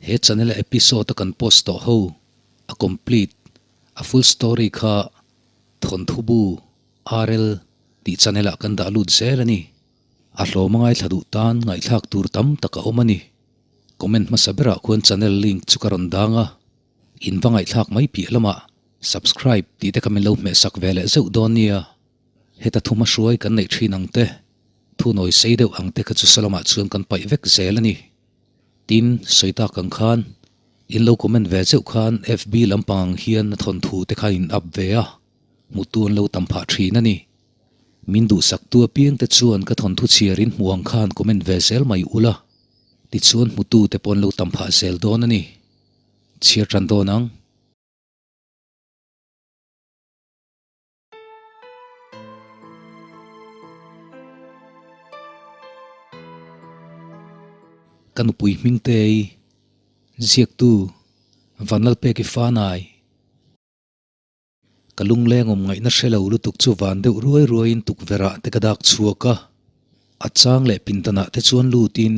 He channel a episode a kan post tawh ho a complete a full story kha thawnthu bu RL tih channel ah kan dah lut zel a ni. A hlawm a ngaithla duh tan ngaihthlak tur tam tak a awm a ni. Comment hmasa berah khuan channel link chu ka rawn dang a, in va ngaihthlak mai piah lamah subscribe tih te kha min lo hmehsak ve leh zeuh dawn nia. Heta thu hmahruai kan neih thin ang te, thu nawi sei deuh ang te kha chu salamah chuan kan paih vek zel a ni. Tin, sawi tak ang khan, in lo comment ve zeuh khan FB lampang ang hian a thawnthu te kha in up ve a, hmutu an lo tam phah thin a ni. Min duhsaktu apiang te chuan ka thawnthu chhiar in hmuh ang khan comment ve zel mai ula, tichuan hmutu te pawh an lo tam phah zel dawn a ni. Chhiar tan dawn ang. Ka nupui Hmingtei, ziaktu Vanlalpeki Fanai. Ka lungleng awm ngaihna hre lo lutuk chu van deuh ruai ruaiin tukverh ah te ka dak chhuak a, a chang leh pindanah te chuan lutin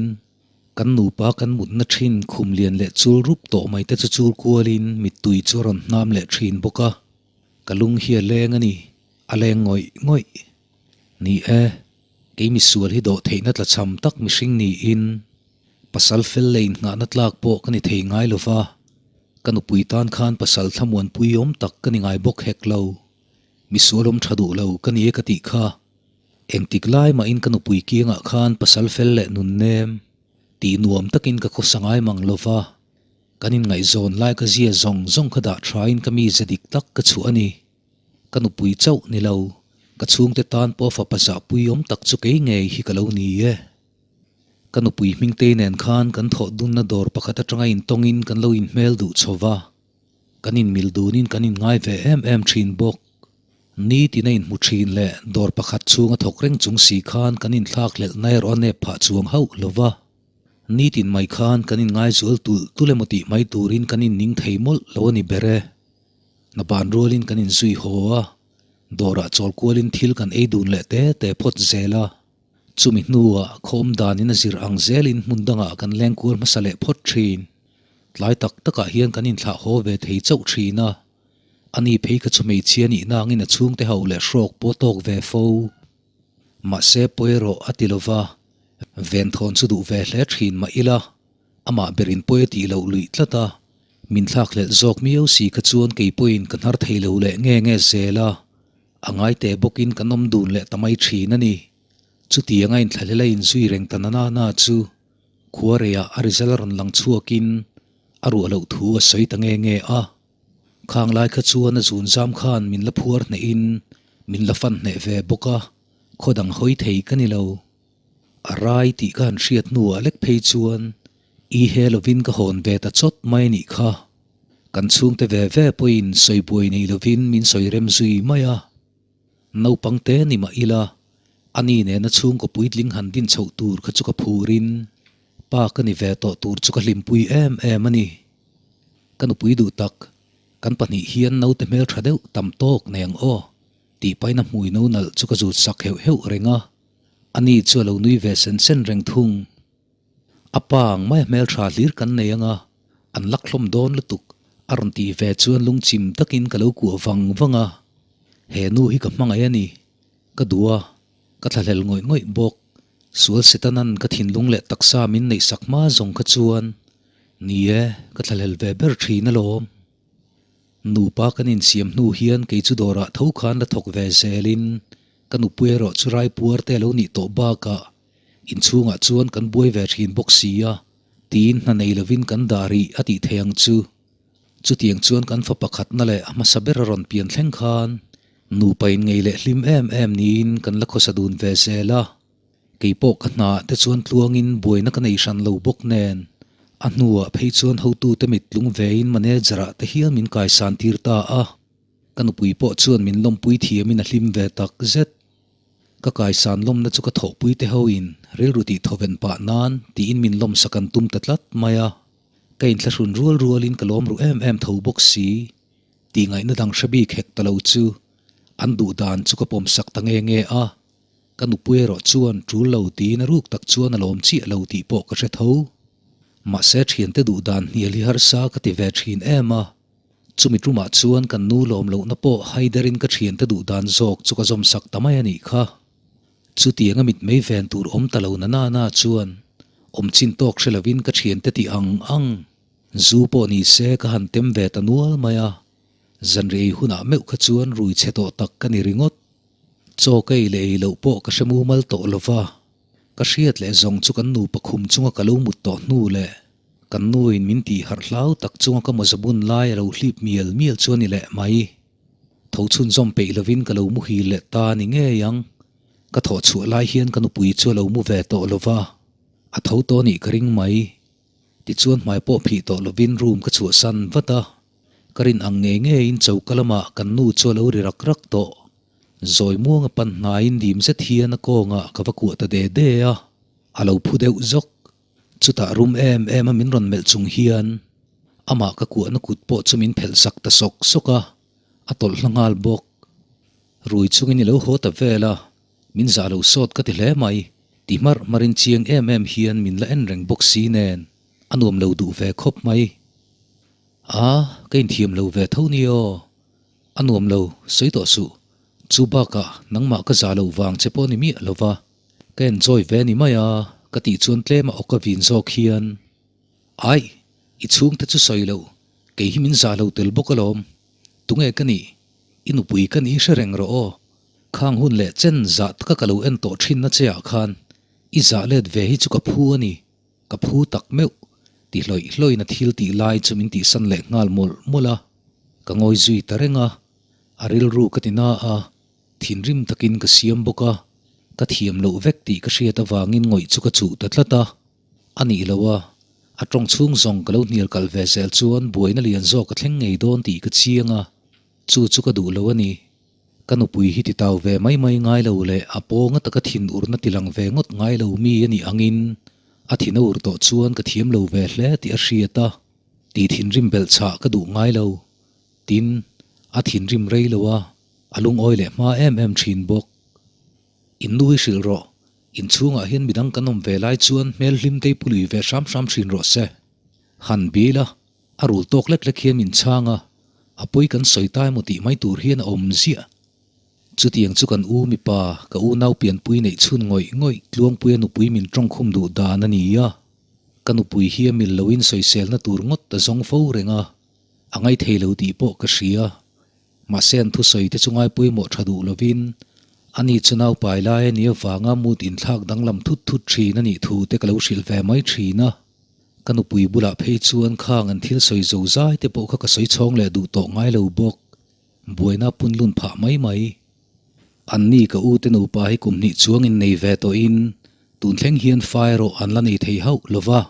kan nupa kan mutna thin khum lian leh chul rup tawh mai te chu chul kualin mittui chu a rawn hnam leh thin bawk a. Ka lung hi a leng a ni, a leng ngawih ngawih. Ni e, kei misual hi dawh theihna tla cham tak mihring niin pasal fel leh inngahna tlak pawh ka ni thei ngai lo va, ka nupui tan khan pasal thlamuanpui awm tak ka ni ngai bawk hek lo. Misual awm tha duh lo ka ni e ka tih kha. Engtik lai mahin ka nupui kiangah khan pasal fel leh nun nem tih nuam takin ka khawsa ngai mang lo va. Kan inngaihzawn lai ka zia zawng zawng kha dah thain ka mize dik tak ka chhuah a ni. Ka nupui chauh ni lo, ka chhungte tan pawh fapa zahpui awm tak chu kei ngei hi ka lo ni e. Ka nupui Hmingtei nen khan kan thawh dunna dawr pakhat atanga intawngin kan lo inhmel duh chho va, kan inmil dunin kan inngai ve em em thin bawk. Nitin a inhmu thin leh dawr pakhat chhunga thawk reng chung si khan kan inthlak hlelhna erawh a nep phah chuang hauh lo va. Nitin mai khan kan inngai zual tulh tulh emaw tih mai turin kan inning thei mawlh lo a ni ber e. Hna ban rualin kan inzui haw a, dawrah chawl kualin thil kan ei dun leh te te phawt zel a. Chumi hnuah khawm danin a zir ang zelin hmun dangah kan leng kual hmasa leh phawt thin. Tlai tak takah hian kan inthlah haw ve thei chauh thin a. Ani phei kha chu hmeichhia nih nangin a chhungte hauh leh hrawk pawh tawk ve fo. Mahse pawi erawh a ti lova, Venthawn chu duh ve hle thin mah ila, amah berin pawi a tih loh luih tlat a, min thlakhlelh zawk miau si kha chuan kei pawhin ka hnar thei lo leh nge nge zel a, a ngai teh bawkin kan awm dun leh ta mai thin a ni. Chutiang a inthlahlel a inzui reng ta na na na chu khuareiah a result a rawn lang chhuakin a ruah loh thu a sawi ta nge nge a. Khang lai kha chuan a zun zam khan min la phuar hnehin min la fan hneh ve bawk a, khaw dang hawi thei ka ni lo. A rai tih ka han hriat hnuah lek phei chuan i he lovin ka hawn ve ta chawt mai a nih kha. Kan chhungte ve ve pawhin sawi buai nei lovin min sawi rem zui mai a. Naupang te ni mah ila, ani nena chhungkaw puitling han din chhoh tur kha chu ka phurin pa ka ni ve tawh tur chu ka hlimpui em em a ni. Ka nupui duh tak, kan pahnih hian naute hmel tha deuh tam tawk nei ang aw, tih paina hmui no nalh chu ka zut sak heuh heuh reng a, ani chu a lo nui ve sen sen reng thung. A pa ang mai a hmel tha hlir kan nei ang a, an lak hlawm dawn lutuk, a rawn tih ve chuan lungchim takin ka lo kuah vang vang a, he nu hi ka hmangaih a ni, ka duh a, ka thlahlel ngawih ngawih bawk. Sual Setanan ka thinlung leh taksa min neihsak hma zawng kha chuan, Ni e, ka thlahlel ve ber thin alawm. Nupa kan insiam hnu hian kei chu dawrah tho khan la thawk ve zelin ka nupui erawh chu raipuar te a lo nih tawh bakah inchhungah chuan kan buai ve thin bawk si a, tiin hna nei lovin kan dah rih a tih thei ang chu. Chutiang chuan kan fa pakhatna leh a hmasa ber a rawn pian thleng khan nupa in ngei leh hlim em em niin kan la khawsa dun ve zel a. Kei pawh ka hnaah te chuan tluangin buaina ka nei hran lo bawk nen, a hnuah phei chuan hotute mit tlung vein manager-ah te hial min kaisan tir ta a. Ka nupui pawh chuan min lawmpui thiamin a hlim ve tak zet. Ka kaisan lawmna chu ka thawhpui te hoin rilru tih thawven pah nan tiin min lawmsak an tum ta tlat mai a. Ka inthlahrun rual rualin ka lawm ru em em tho bawk si. Tih ngaihna dang hre bik hek ta lo chu an duh dan chu ka pawmsak ta nge nge a. Ka nupui erawh chuan tul lo tiin a ruk tak chuan a lawm chiah lo tih pawh ka hre tho. Mahse thiante duh dan hnial hi harsa ka ti ve thin em a. Chumi tumah chuan kan nu lawm lohna pawh haiderin ka thiante duh dan zawk chu ka zawm sak ta mai a nih kha. Chutianga mitmei ven tur awm ta lo na na na chuan awm chin tawk hre lovin ka thiante tih ang ang zu pawh ni se ka han tem ve ta nual mai a. Zanriah ei hunah meuh kha chuan rui chhe tawh tak ka ni ringawt. Chaw ka ei leh ei loh pawh ka hre mumal tawh lova, ka hriat leh zawng chu kan nupa khum chunga ka lo mut tawh hnu leh kan nuin min tih harh hlau tak chunga ka mawza bun lai a lo hlip mial mial chu a ni leh mai. Tho chhunzawm peih lovin ka lo muhil leh ta a ni ngei ang. Ka thawh chhuah lai hian ka nupui chu a lo mu ve tawh lova, a tho tawh nih ka ring mai. Tichuan hmai pawh phih tawh lovin room ka chhuahsan vat a. Ka rin ang ngei ngeiin choka lamah kan nu chu a lo ri rak rak tawh. Zawi muanga pan hnaiin dim zet hian a kawngah ka va kuah ta de de a, a lo phu deuh zawk. Chutah rum em em a min rawn melh chung hian amah ka kuahna kut pawh chu min phelh sak ta sawk sawk a, a tawlh hla nghal bawk. Rui chungin i lo haw ta vel a, min zah lo sawt ka ti hle mai, ti hmarh hmarhin chiang em em hian min la en reng bawk si nen a nuam lo duh ve khawp mai. A, ka inthiam lo ve tho ni aw. A nuam lo, sawi tawh suh. Chu bakah nangmah ka za loh vang che pawh ni miah lo va, ka enjoy ve ni mai a, ka tih chuan tlem a awka vin zawk hian, Aih, i chhungte chu sawi loh, kei hi min za lo tel bawk alawm. Tunge ka nih? I nupui ka nih hre reng rawh aw. Khang hun leh chen zah taka ka lo en tawh thinna che ah khan i zah let ve hi chu ka phu a ni. Ka phu tak meuh, ti hlawih hlawhin a thil tih lai chu min tihsan leh nghal mawlh mawlh a, ka ngawi zui ta reng a, a rilru ka ti na a, thinrim takin ka siam bawk a, ka thiam loh vek tih ka hriat avangin ngawih chu ka chuh ta tlat a, a nih lo a, a tawng chhung zawng ka lo hnial kalh ve zel chuan buaina lian zawk a thleng ngei dawn tih ka chiang a, chu chu ka duh lo a ni. Ka nupui hi titau ve mai mai ngai lo leh a pawnga taka thin urna tilang ve ngawt ngai lo mi a nih angin a thin a ur tawh chuan ka thiam lo ve hle tih a hriat a, tih thinrim belh chhah ka duh ngai lo. Tin, a thinrim rei lo a, a lungawi leh hma em em thin bawk. In nu hi hrilh rawh, inchhungah hian midang kan awm ve lai chuan hmel hlim te hi pu lui ve hram hram thin rawh se. Han bil a, A rul tawk lek lek hian min chhang a, a pawi kan sawi ta emaw tih mai tur hian a awm ziah. Chutiang chu kan u mipa, ka unau pianpui neih chhun ngawih ngawih Tluangpuia nupui min tawngkhum duh dan a ni a. Ka nupui hi a mil loin sawiselna tur ngawt a zawng fo reng a, a ngaithei lo tih pawh ka hria. Mahse an thusawi te chu ngaipawimawh tha duh lovin ani chu naupai lai a nih avanga mood inthlak danglam thut thut thin a nih thu te ka lo hrilh ve mai thin a. Ka nupui bulah phei chuan khang an thil sawi zo zai te pawh kha ka sawi chhawng leh duh tawh ngai lo bawk. Buaina punlun phah mai mai. Anni ka u te nupa hi kum hnih chuang in nei ve tawhin tun thleng hian fa erawh an la nei thei hauh lova.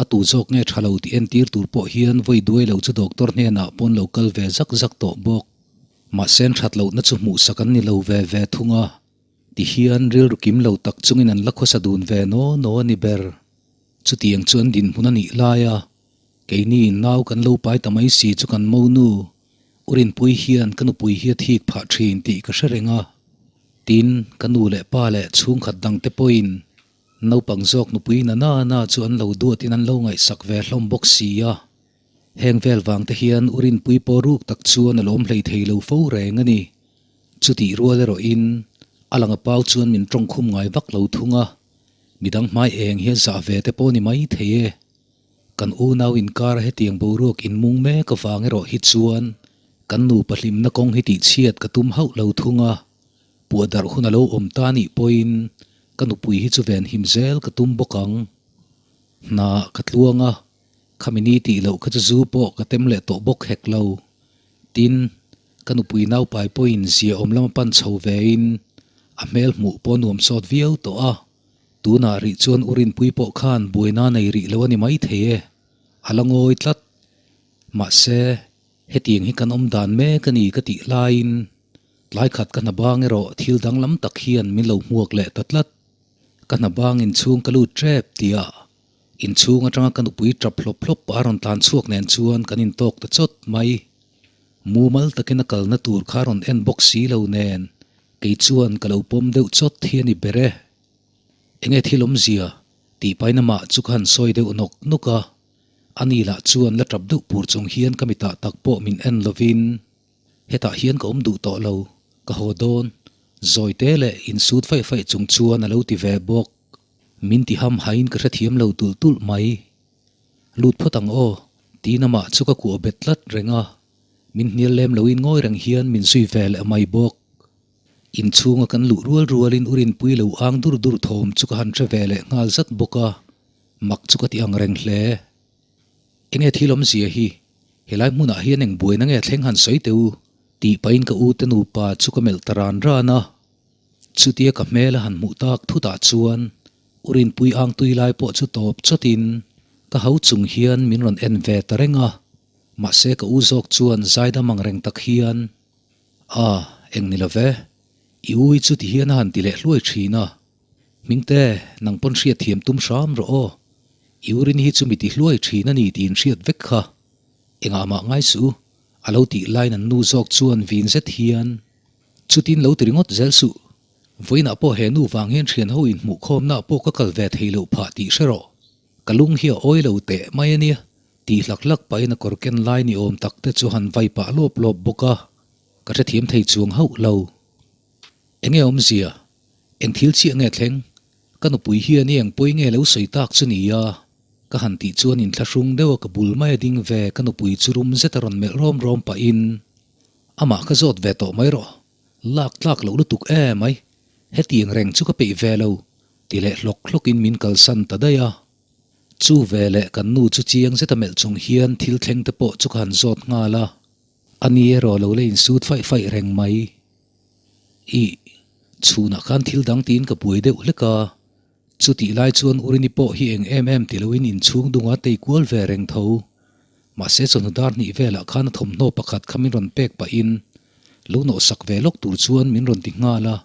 A tu zawk nge tha lo tih entir tur pawh hian vawi duai lo chu doctor hnenah pawn lo kal ve zak zak tawh bawk. Mahse an that lohna chu hmuhsak an ni lo ve ve thung a, ti hian rilru kim lo tak chungin an la khawsa dun ve naw naw a ni ber. Chutiang chu an dinhmun a nih lai a, keini nau kan lo pai ta mai si chu kan monu U Rinpui hian ka nupui hi a thik phah thin tih ka hre reng a. Tin, ka nu leh pa leh chhungkhat dangte pawhin Naupang zawk nupui na na na chu an lo duatin an lo ngaihsak ve hlawm bawk si a. Heng vel vang te hian U Rinpui pawh ruk tak chuan a lawm hlei thei lo fo reng a ni. Chutih rual erawhin a lang a pau chuan min tawngkhum ngai vak lo thung a, midang hmai eng hi a zah ve te pawh ni mai thei e. Kan unau inkar a hetiang boruak inmung mek avang erawh hi chuan kan nupa hlimna kawng hi tihchhiat ka tum hauh lo thung a. Puah darh hun a lo awm ta nih pawhin ka nupui hi chu venhim zel ka tum bawk ang. Hna ka tluang a, khami ni tih loh kha chu zu pawh ka tem leh tawh bawk hek lo. Tin, ka nupui naupai pawhin zia awm lama pan chho vein a hmel hmuh pawh nuam sawt viau tawh a. Tunah rih chuan U Rinpui pawh khan buaina nei rih lo a ni maithei e, a la ngawi tlat. Mahse, hetiang hi kan awm dan mek a ni ka tih laiin Tlai khat ka hna bang erawh thil danglam tak hian min lo hmuak leh ta tlat. Ka hna bang inchhung ka lut tep tia inchhung atanga ka nupui tap hlawp hlawp a rawn tlan chhuak nen chuan kan intawk ta chawt mai. Mumal takin a kalna tur kha rawn en bawk si lo nen kei chuan ka lo pawm deuh chawt hi a ni ber e. Enge thil awmzia? Tih pahin amah chu ka han sawi deuh nawk nawk a, ani lah chuan la tap deuh pur chung hian ka mitah tak pawh min en lovin, Hetah hian ka awm duh tawh lo, ka haw dawn, zawi te leh insut faih faih chung chuan a lo ti ve bawk. Min ti ham hain ka hrethiam lo tulh tulh mai. Lut phawt ang aw, tiin amah chu ka kuah bet tlat reng a, min hnial lem loin ngawi reng hian min zui ve leh mai bawk. Inchhunga kan luh rual rualin u Rinpui lo ang dur dur thawm chu ka han hre ve leh nghal zat bawk a, mak chu ka ti ang reng hle. Enge thil awmzia hi? Helai hmunah hian eng buaina nge thleng han sawi teh u? tih pahin ka u te nupa chu ka melh ta ran ran a. Chutia ka hmel a han hmuh tak thutah chuan u Rinpui ang tui lai pawh chu tawp chawtin ka ho chung hian min rawn en ve ta reng a. Mahse ka u zawk chuan zaidam ang reng tak hian, A, eng ni lo ve, i u hi chu ti hian a han ti leh hluai thin a. Hmingte, nang pawn hriat thiam tum hram rawh aw. I u Rini hi chu mi ti hluai thin a ni tiin hriat vek kha. Engah mah ngai suh u, a lo tih laiin an nu zawk chuan vin zet hian, Chutin lo ti ringawt zel suh. Vawiinah pawh he nu vang hian thian ho inhmuhkhawmnaah pawh ka kal ve thei loh phah tih hre rawh. Ka lung hi a awi lo teh mai a nia, tih hlak hlak pahin a kawr ken lai ni awm tak te chu han vai pah lawp lawp bawk a, ka hrethiam thei chuang hauh lo. Enge awmzia? Eng thil chiah nge thleng? Ka nupui hian i eng pawi nge lo sawi tak chu nia? Ka han tih chuan inthlahrung deuh a ka bul mai a ding ve ka nupui chu rum zet a rawn melh rawm rawm pahin amah ka zawt ve tawh mai rawh. Lak tlak loh lutuk e mai. Hetiang reng chu ka peih ve lo, ti leh hlawk hlawkin min kalsan ta daih a. Chu ve leh kan nu chu chiang zeta melh chung hian thil thleng te pawh chu ka han zawt nghal a. A ni erawh lo la insut faih faih reng mai. Ih, chhunah khan thil dang tiin ka buai deuh hlek a. Chutih lai chuan Urini pawh hi eng em em ti loin inchhung dunga tei kual ve reng tho. Mahse chawhnu dar hnih velah khan a thawmhnaw pakhat kha min rawn pek pahin lo nawhsak ve lawk tur chuan min rawn ti nghal a.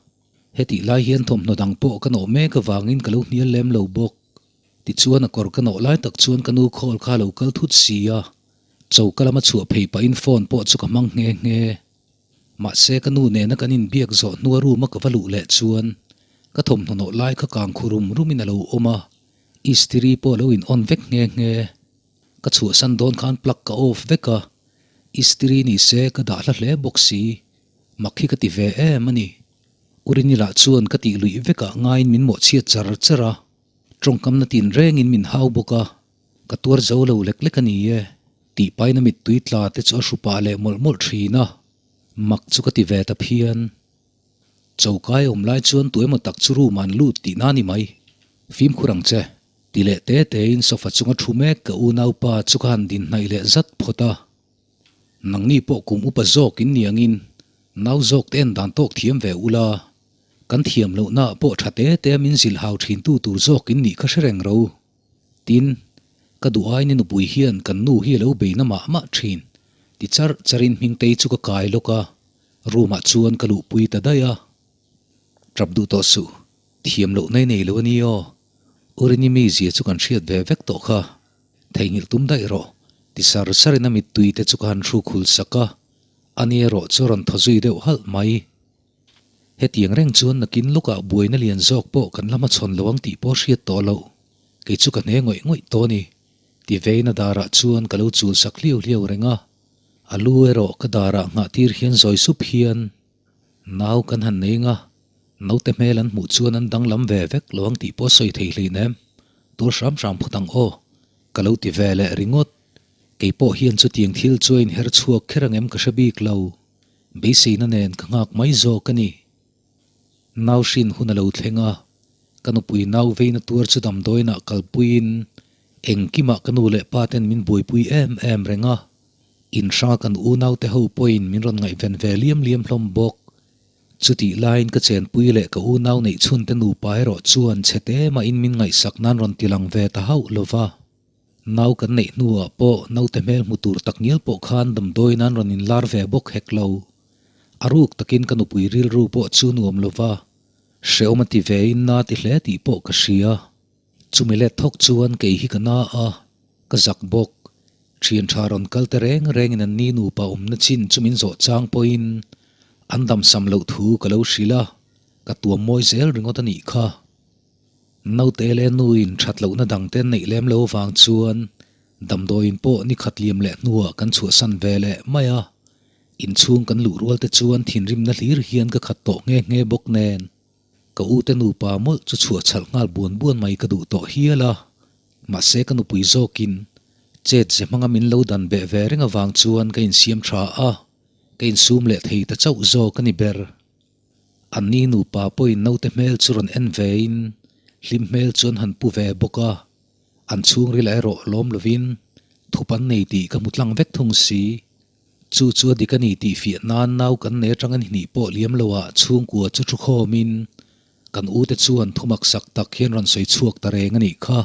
Hetih lai hian thawmhnaw dang pawh ka nawh mek avangin ka lo hnial lem lo bawk. Tichuan a kawr ka nawh lai tak chuan ka nu call kha a lo kal thut si a. Choka lama chhuah phei pahin phone pawh chu ka hmang nghe nghe. Mahse ka nu nena kan inbiak zawh hnua room a ka va luh leh chuan ka thawmhnaw nawh lai kha kang khu rum rumin a lo awm a, istiri pawh a lo in on vek nghe nghe. Ka chhuahsan dawn khan plug ka off vek a, istiri ni se ka dah hla hle bawk si, mak hi ka ti ve em a ni. Urini lah chuan ka tih luih vekah ngaiin min mawhchhiat char char a, tawngkamna tin rengin min hau bawk a, ka tuar zo lo lek lek a ni e, tih paina mittui tla te chu a hru pah leh mawlh mawlh thin a, mak chu ka ti ve ta phian. Chokai awm lai chuan tu emaw tak chu room ah an lut tihna a ni mai. Fimkhur ang che. Ti leh te tein sofa chunga thu mek ka unaupa chu ka han din hnaih leh zat phawt a. Nangni pawh kum upa zawk in ni angin nau zawk te en dan tawk thiam ve ula, kan thiam lohna ah pawh tha te te a min zilh hau thin tu tur zawk in nih kha hre reng ro. Tin, ka duh aini nupui hian kan nu hi a lo bei na mah mah thin. Ti charh charhin Hmingtei chu ka kai lawk a, room ah chuan ka luhpui ta daih a. Tap duh tawh suh, thiam loh nei nei lo a ni aw. Urini mizia chu kan hriat ve vek tawh kha, theihnghilh tum daih rawh, ti sar sarin a mittui te chu ka han hruk hul sak a, ani erawh chu a rawn thaw zui deuh halh mai. Hetiang reng chuan nakin lawkah buaina lian zawk pawh kan la hmachhawn lo ang tih pawh hriat tawh loh, kei chu ka hne ngawih ngawih tawh a ni, ti veina darah chuan ka lo chul sak hliau hliau reng a, a lu erawh ka darah nghah tir hian zawi sup hian nau kan han nei nga, Naute hmel an hmuh chuan an danglam ve vek lo ang tih pawh sawi thei hlein em? Tur hram hram phawt ang aw, ka lo ti ve leh ringawt. Kei pawh hian chutiang thil chu a inher chhuak kher ang em ka hre bik lo. Beiseina nen ka nghak mai zawk a ni. Nau hrin hun a lo thleng a, ka nupui nau veina tuar chu damdawiinah kalpuiin engkimah ka nu leh pa ten min buaipui em em reng a, inhranga kan unaute ho pawhin min rawn ngaihven ve liam liam hlawm bawk. Chutih laiin ka chenpui leh ka unau neih chhunte nupa erawh chuan chhe te mahin min ngaihsak nan rawn ti lang ve ta hauh lo va. Nau kan neih hnuah pawh naute hmel hmu tur tak ngial pawh khan damdawi nan rawn inlar ve bawk hek lo. A ruk takin ka nupui rilru pawh chu nuam lo va, hrehawm a ti vein na ti hle tih pawh ka hria. Chumi let thawk chuan kei hi ka na a, ka zak bawk. Thian tha rawn kal te reng rengin an ni nupa awmna chin chu min zawh chang pawhin an damsam loh thu ka lo hrilh a, ka tuam mawi zel ringawt a nih kha. Naute leh nuin that lohna dangte an neih lem lo vang chuan damdawiin pawh ni khat liam leh hnuah kan chhuahsan ve leh mai a. Inchhung kan luh rual te chuan thinrimna hlir hian ka khat tawh nghe nghe bawk nen. Ka ute nupa mawlh chu chhuah chhalh nghal buan buan mai ka duh tawh hial a. Mahse ka nupui zawkin chet ze hmanga min lo dan beh ve reng avang chuan ka insiam tha a, ka insum leh thei ta chauh zawk a ni ber. Anni nupa pawhin naute hmel chu rawn en vein hlim hmel chu an han pu ve bawk a, an chhungril erawh lawm lovin thup an nei tih ka hmu tlang vek thung si. Chu chu a dik a ni tih fiah nan nau kan nei atang an hnih pawh liam lo ah chhungkua chu thu khawmin kan u te chuan thumak sak tak hian rawn sawi chhuak ta reng a nih kha.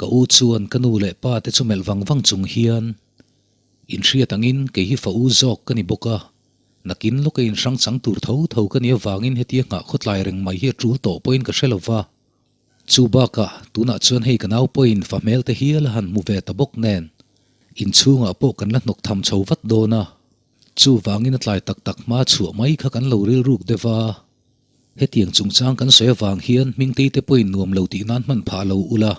Ka u chuan ka nu leh pa te chu melh vang vang chung hian inhriat angin kei hi fa u zawk ka ni bawk a, nakin lawka inhrang chang tur tho tho ka nih avangin hetia nghah khawtlai reng mai hi a tul tawh pawhin ka hre lo va. Chu bakah tunah chuan hei ka nau pawhin fa hmel te hial a han hmu ve ta bawk nen, inchhungah pawh kan la hnawk tham chho vat dawn a. Chuvangin a tlai tak tak hma chhuah mai kha kan lo rilruk deuh a. Hetiang chungchang kan sawi avang hian Hmingtei te pawhin nuam lo tih nan hman phah lo ula,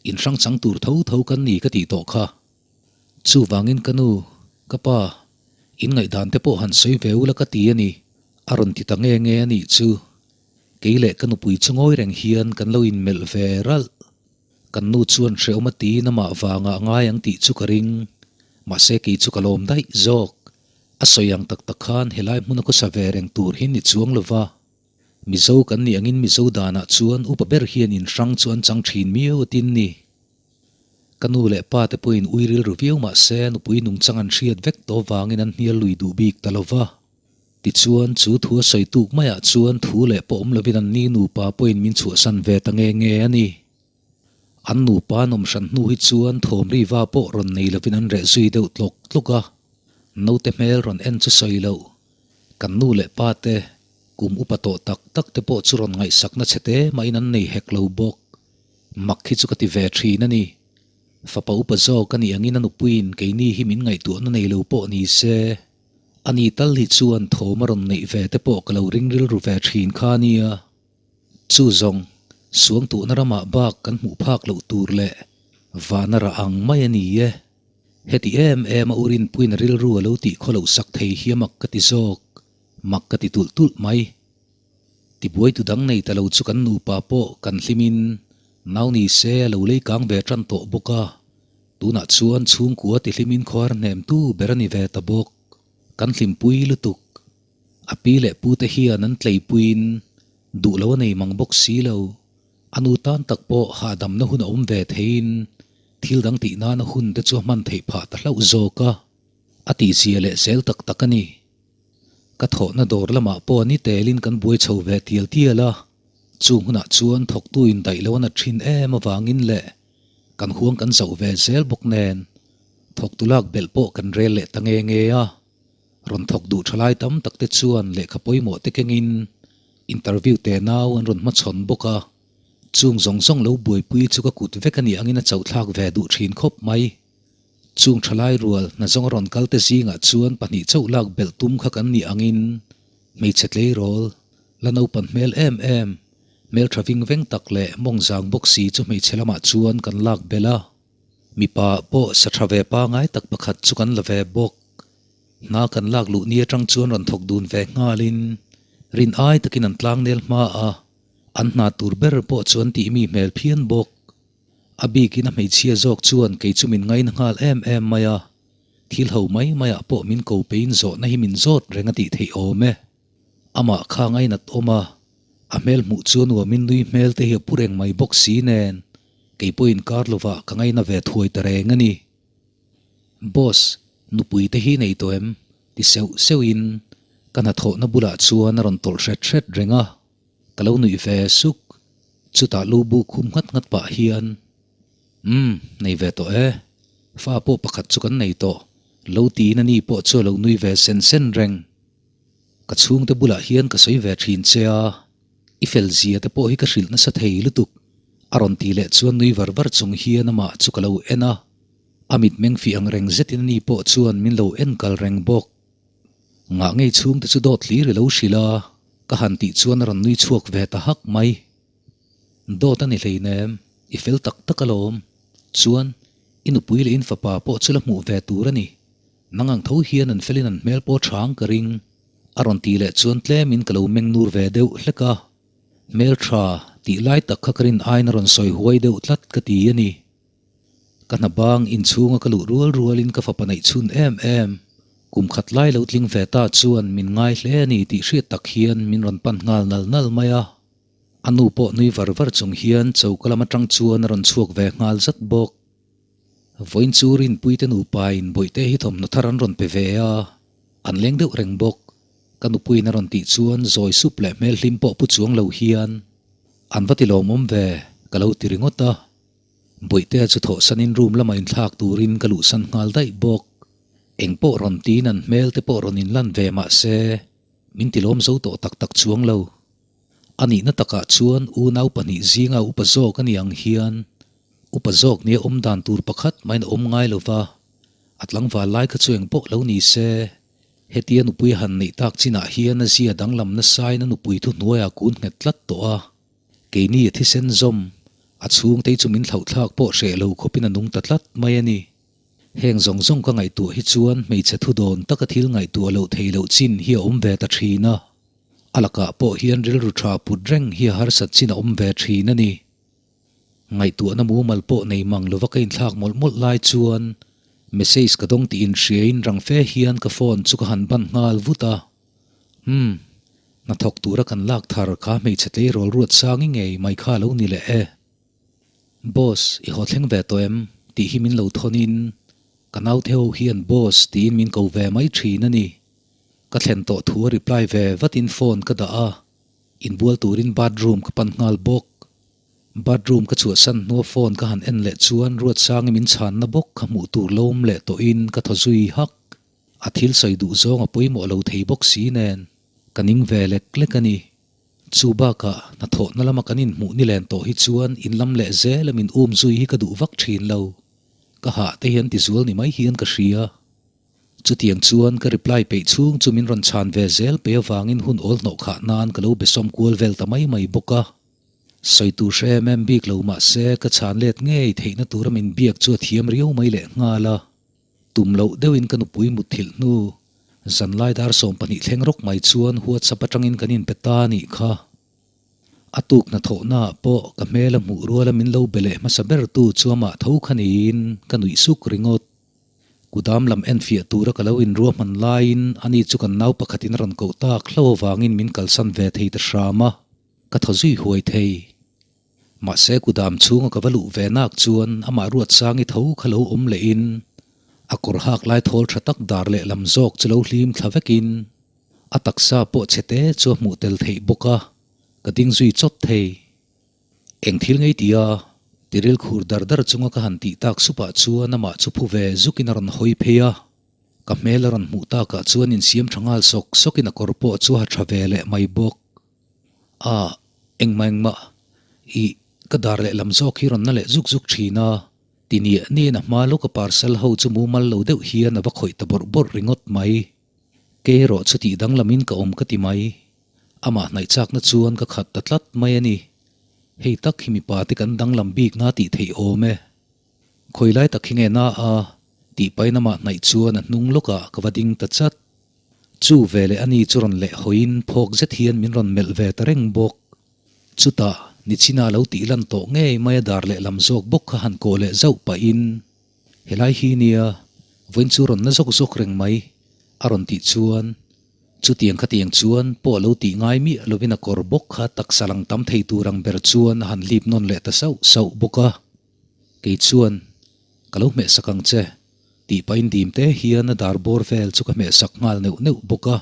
inhrang chang tur tho tho kan ni ka tih tawh kha. Chuvangin ka nu, ka pa, in ngaihdan te pawh han sawi ve ula ka ti a ni, a rawn ti ta nge nge a nih chu. Kei leh ka nupui chu ngawi reng hian kan lo inmelh ve ralh. Kan nu chuan hrehawm a tiin amah vangah a ngai ang tih chu ka ring. Mahse kei chu ka lawm daih zawk. A sawi ang tak tak khan helai hmuna khawsa ve reng tur hi ni chuang lova. Mizo kan nih angin Mizo danah chuan upa ber hian inhrang chu an chang thin miau atin ni. Ka nu leh pa te pawhin ui rilru viau mahse nupui nungchang an hriat vek tawh vangin an hnial lui duh bik ta lova. Tichuan, chu thu a sawi tuk maiah chuan thu leh pawh awm lovin an ni nupa pawhin min chhuahsan ve ta nge nge a ni. An nupa an awm hran hnu hi chuan thawm riva pawh rawn nei lovin an reh zui deuh tlawk tlawk a. Naute hmel rawn en chu sawi loh. Kan nu leh pa te, kum upa tawh tak tak te pawh chu rawn ngaihsakna chhe te mahin an nei hek lo bawk. Mak hi chu ka ti ve thin a ni. Fapa upa zawk a nih angin a nupuiin keini hi min ngaihtuahna nei lo pawh ni se. A ni tal hi chuan thawm a rawn neih ve te pawh ka lo ring rilru ve thin kha a nia. Chu zawng, suangtuhna ramah bak kan hmuh phak loh tur leh vana rah ang mai a ni e. Heti em em a urinpuiin a rilru a lo tih khaw loh sak thei hi a mak ka ti zawk, mak ka ti tulh tulh mai. Tibuaitu dang nei ta lo chu kan nupa pawh kan hlimin nau ni se a lo lei kang ve tan tawh bawk a. Tunah chuan chhungkua ti hlimin khuar hnemtu ber a ni ve ta bawk. Kan hlimpui lutuk. A pi leh pute hian an tleipuiin duh lo a nei mang bawk si lo. A nu tan tak pawh hahdamna hun a awm ve theiin thil dang tih nana hun te chu a hman theih phah ta hlauh zawk a. A tihzia leh zel tak tak a ni. Ka thawhna dawr lamah pawh ni telin kan buai chho ve tial tial a, chung hunah chuan thawktu indaih lo a nat thin em avangin leh kan huang kan zauh ve zel bawk nen thawktu lak belh pawh kan rel leh ta nge nge a. Rawn thawk duh tha lai tam tak te chuan lehkha pawimawh te kengin interview te nau an rawn hmachhawn bawk a, chung zawng zawng lo buaipui chu ka kut vek a nih angin a chauhthlak ve duh thin khawp mai. Chung thalai rual hna zawng a rawn kal te zingah chuan pahnih chauh lak belh tum kha kan nih angin hmeichhe tleirawl, la naupan hmel em em, hmeltha ving veng tak leh mawng zang bawk si chu hmeichhe lamah chuan kan lak belh a. Mipa pawh sa tha ve pangai tak pakhat chu kan la ve bawk. Hna kan lak luh ni atang chuan rawn thawk dun ve nghalin rin ai takin an tlangnel hma a, an hna tur ber pawh chu an tihmi hmel phian bawk. A bikin a hmeichhia zawk chuan kei chu min ngaina nghal em em mai a, thil ho mai maiah pawh min ko peiin zawhna hi min zawt reng a tih theih awm e. Amah kha ngainat awm a, a hmel hmuh chu a nuamin nui hmel te hi a pu reng mai bawk si nen, kei pawhin kar lovah ka ngaina ve thuai ta reng a ni. Boss, nupui te hi nei tawh em? ti seuh seuhin ka hnathawhna bulah chuan a rawn tawlh hret hret reng a. Ka lo nuih ve suk, chutah lu bu khum nghat nghat pah hian, Umm, nei ve tawh e, fa pawh pakhat chu kan nei tawh, lo tiin a ni pawh chu a lo nui ve sen sen reng. Ka chhungte bulah hian ka sawi ve thin che a, i fel zia te pawh hi ka hrilh nasa thei lutuk, a rawn ti leh chuan nui var var chung hian amah chu ka lo en a, a mitmeng fih ang reng zetin a ni pawh chuan min lo en kal reng bawk. Ngah ngei chhungte chu dawt hlir i lo hrilh a, ka han tih chuan a rawn nui chhuak ve ta hak mai. Dawt a ni hleinem, i fel tak tak alawm. Chuan, i nupui leh in fapa pawh chu la hmuh ve tur a ni. Nang ang tho hian an felin an hmel pawh ṭhang ka ring. A rawn tih leh chuan tlemin ka lo meng nur ve deuh hlek a. Hmel ṭha tih lai tak kha ka rin aiin a rawn sawi huai deuh tlat ka ti a ni. Ka hna bang inchhunga ka luh rual rualin ka fapa neih chhun em em. Kum khat lai lo tling ve ta chuan min ngai hle a ni tih hriat tak hian min rawn pan nghal nal nal mai a. A nu pawh nui var var chung hian choka lam atang chuan a rawn chhuak ve nghal zat bawk. Vawiin chu Rinpuite nupain Bawihte hi thawmhnaw thar an rawn pe ve a, an leng deuh reng bawk. Ka nupuiin a rawn tih chuan zawi sup leh hmel hlim pawh pu chuang lo hian an va ti lawmawm ve ka lo ti ringawt a. Bawihtea chu thawhsanin room lamah inthlak turin ka luhsan nghal daih bawk. Eng pawh rawn tiin an hmel te pawh rawn inlan ve mah se min ti lawm zo tawh tak tak chuang lo. A nihna takah chuan unau pahnih zinga upa zawk a ni ang hian upa zawk nia awm dan tur pakhat mahin a awm ngai lo va, a tlangval lai kha chu eng pawh lo ni se. Hetia nupui han neih tak chinah hian a zia danglam nasain a nupui thuhnuaiah kun nghet tlat tawh a. Keini a thisen zawm, a chhungte chu min thlauhthlak pawh hreh lo khawpin a nung ta tlat mai a ni. Heng zawng zawng ka ngaihtuah hi chuan hmeichhe thudawn taka thil ngaihtuah loh theih loh chin hi a awm ve ta thin a. A lakah pawh hian rilru tha put reng hi a harsat chin a awm ve thin a ni. Ngaihtuahna mumal pawh nei mang lova ka inthlak mawlh mawlh lai chuan message ka dawng tih inhriain rang fe hian ka phone chu ka han ban nghal vut a. Umm, hnathawk tura kan lak thar kha hmeichhe tleirawl ruat sangi ngei mai kha lo ni leh e. Boss, i haw thleng ve tawh em? tih hi min lo thawnin ka naute ho hian boss tiin min ko ve mai thin a ni. Ka thlen tawh thu a reply ve vatin phone ka dah a, inbual turin bathroom ka pan nghal bawk. Bathroom ka chhuahsan hnua phone ka han en leh chuan Ruatsangi min chhanna bawk kha hmuh tur lo awm leh tawhin ka thaw zui hak. A thil sawi duh zawng a pawimawh lo thei bawk si nen ka ning ve lek lek a ni. Chu bakah hnathawhna lama kan inhmuh ni len tawh hi chuan in lam leh zel a min um zui hi ka duh vak thin lo. Ka hah te hian tizual ni mai hian ka hria. Chutiang chuan ka reply peih chhung chu min rawn chhan ve zel pe avangin hun awl hnawh khah nan ka lo besawm kual vel ta mai mai bawk a. Sawi tur hre em em bik lo mah se ka chhan let ngei theihna tura min biak chu a thiam riau mai leh nghal a. Tum loh deuhin ka nupui mutthilh hnu zanlai dar 12 thleng rawk mai chuan WhatsApp atangin kan inpe ta a nih kha. A tuk hnathawhnaah pawh ka hmel a hmuh ruala min lo be leh hmasa bertu chu amah tho kha niin ka nuih suk ringawt. Kudam lam enfiah tura ka lo inruahman laiin ani chu kan nau pakhatin a rawn koh tak hlo avangin min kalsan ve thei ta hram a, ka thaw zui huai thei. Mahse kudam chhunga ka va luh ve nak chuan amah Ruatsangi tho kha lo awm lehin a kawr hak lai thawl tha tak dar leh lam zawk chu lo hlim thla vekin a taksa pawh chhe te chu a hmuh tel theih bawk a, ka ding zui chawt thei. Eng thil ngei tia tiril khur dar dar chunga ka han tih tak supah chuan amah chu phu ve zukin a rawn hawi phei a. Ka hmel a rawn hmuh takah chuan insiam tha nghal sawk sawkin a kawr pawh chu a ha tha ve leh mai bawk. A, engmah engmah, ih, ka dar leh lam zawk hi rawn na leh zuk zuk thin a, ti niah niahin a hma lawka parcel ho chu mumal lo deuh hian a va khawih ta bawrh bawrh ringawt mai. Kei erawh chu tih danglamin ka awm ka ti mai. Amah hnaih chakna chuan ka khat ta tlat mai a ni. Hei tak hi mipa te kan danglam bik na tih theih awm e. Khawi lai tak hi nge na a? Tih pahin amah hnaih chuan a hnung lawkah ka va ding ta chat. Chu ve leh ani chu rawn leh hawiin phawk zet hian min rawn melh ve ta reng bawk. Chutah, nichina lo tih lan tawh ngei mai a dar leh lam zawk bawk kha han kawh leh zauh pahin, Helai hi nia, vawiin chu rawn na zawk zawk reng mai, a rawn tih chuan, chutiang khatiang chuan pawh lo tih ngai miah lovin a kawr bawk kha taksa lang tam thei tur ang ber chuan a han lip nawn leh ta sauh sauh bawk a. Kei chuan, Ka lo hmehsak ang che, tih pahin dim te hian a dar bawr vel chu ka hmehsak nghal neuh neuh bawk a.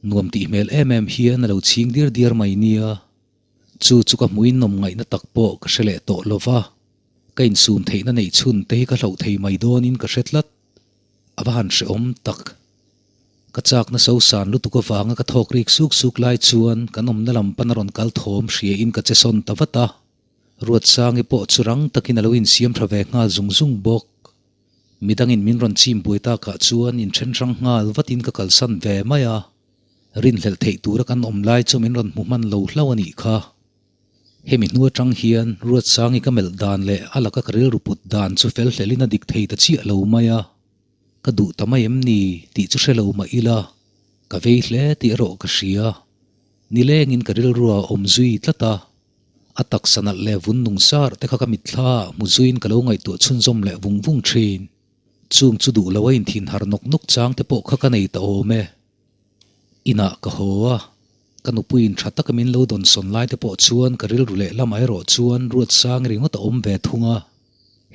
Nuam tih hmel em em hian a lo chhing diar diar mai nia. Chu chu ka hmuin nawm ngaihna tak pawh ka hre leh tawh lo va. Ka insum theihna neih chhun te hi ka hloh thei mai dawnin ka hre tlat. A va han hrehawm tak. Ka chakna sosan lutuk avanga ka thawk rik suk suk lai chuan kan awmna lam pan a rawn kal thawm hriain ka che sawn ta vat a. Ruatsangi pawh chu rang takin a lo insiam tha ve nghal zung zung bawk. Midangin min rawn chim buai takah chuan inthen hrang nghal vatin ka kalsan ve mai a. Rinhlelh theih tura kan awm lai chu min rawn hmu hman lo hlauh a nih kha. Hemi hnu atang hian Ruatsangi ka melh dan leh a laka ka rilru put dan chu fel hlelin a dik thei ta chiah lo mai a. Ka duh ta mai em ni tih chu hre lo mah ila, ka vei hle tih erawh ka hria. Nilengin ka rilrua awm zui tlat a, a taksa nalh leh vun nung sar te kha ka mitthla ah hmu zuiin ka lo ngaihtuah chhunzawm leh vung vung thin. Chung chu duh lo a inthin har nawk nawk chang te pawh kha ka nei ta awm e. Inah ka haw a, ka nupuiin tha taka min lo dawnsawn lai te pawh chuan ka rilru leh lamah erawh chuan Ruatsang ringawt a awm ve thung a.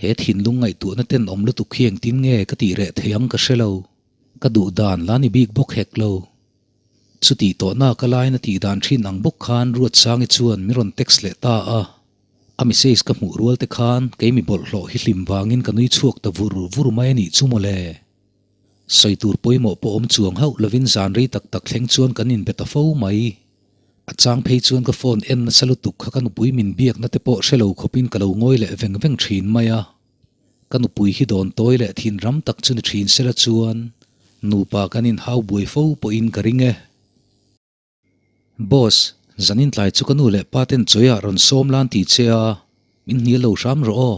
He thinlung ngaihtuahna tenawm lutuk hi engtin nge ka tih reh thei ang ka hre lo. Ka duh dan la ni bik bawk hek lo. Chutih tawhna ka lain a tih dan thin ang bawk khan Ruatsangi chuan min rawn text leh ta a. A message ka hmuh rual te khan kei mi bawlhhlawh hi hlim vangin ka nui chhuak ta vur vur mai a nih chu mawle. Sawi tur pawimawh pawh awm chuang hauh lovin zan rei tak tak thleng chuan kan inbe ta fo mai. A chang phei chuan ka phone en nasa lutuk kha ka nupui min biakna te pawh hre lo khawpin ka lo ngawi leh veng veng thin mai a. Ka nupui hi dawn tawi leh thin ram tak chu ni thin sela chuan nupa kan inhau buai fo pawhin ka ring e. Boss, zanin tlai chu ka nu leh pa ten chawi ah rawn sawm lan ti che a, min hnial lo hram rawh aw,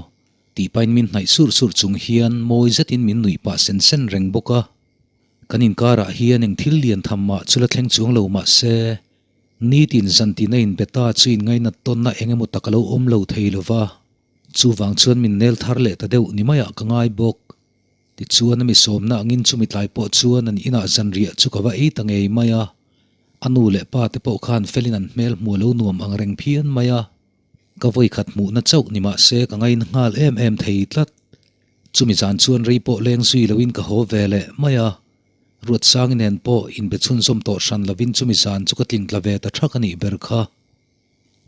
tih pahin min hnaih surh surh chung hian mawi zetin min nuih pah sen sen reng bawk a. Kan inkarah hian eng thil lian tham mah chu la thleng chuang lo mah se, nitin zantin a inbe ta chu inngainat tawnna eng emaw tak a lo awm lo thei lo va, chuvang chuan min nel thar leh ta deuh ni maiah ka ngai bawk. Tichuan a mi sawmna angin chumi tlai pawh chuan an inah zanriah chu ka va ei ta ngei mai a, a nu leh pa te pawh khan felin an hmel hmuh lo nuam ang reng phian mai a, ka vawikhat hmuhna chauh ni mah se ka ngaina nghal em em thei tlat. Chumi zan chuan rei pawh leng zui loin ka haw ve leh mai a, Ruatsangi nen pawh inbe chhunzawm tawh hran lovin chumi zan chu ka tlingtla ve ta thak a nih ber kha.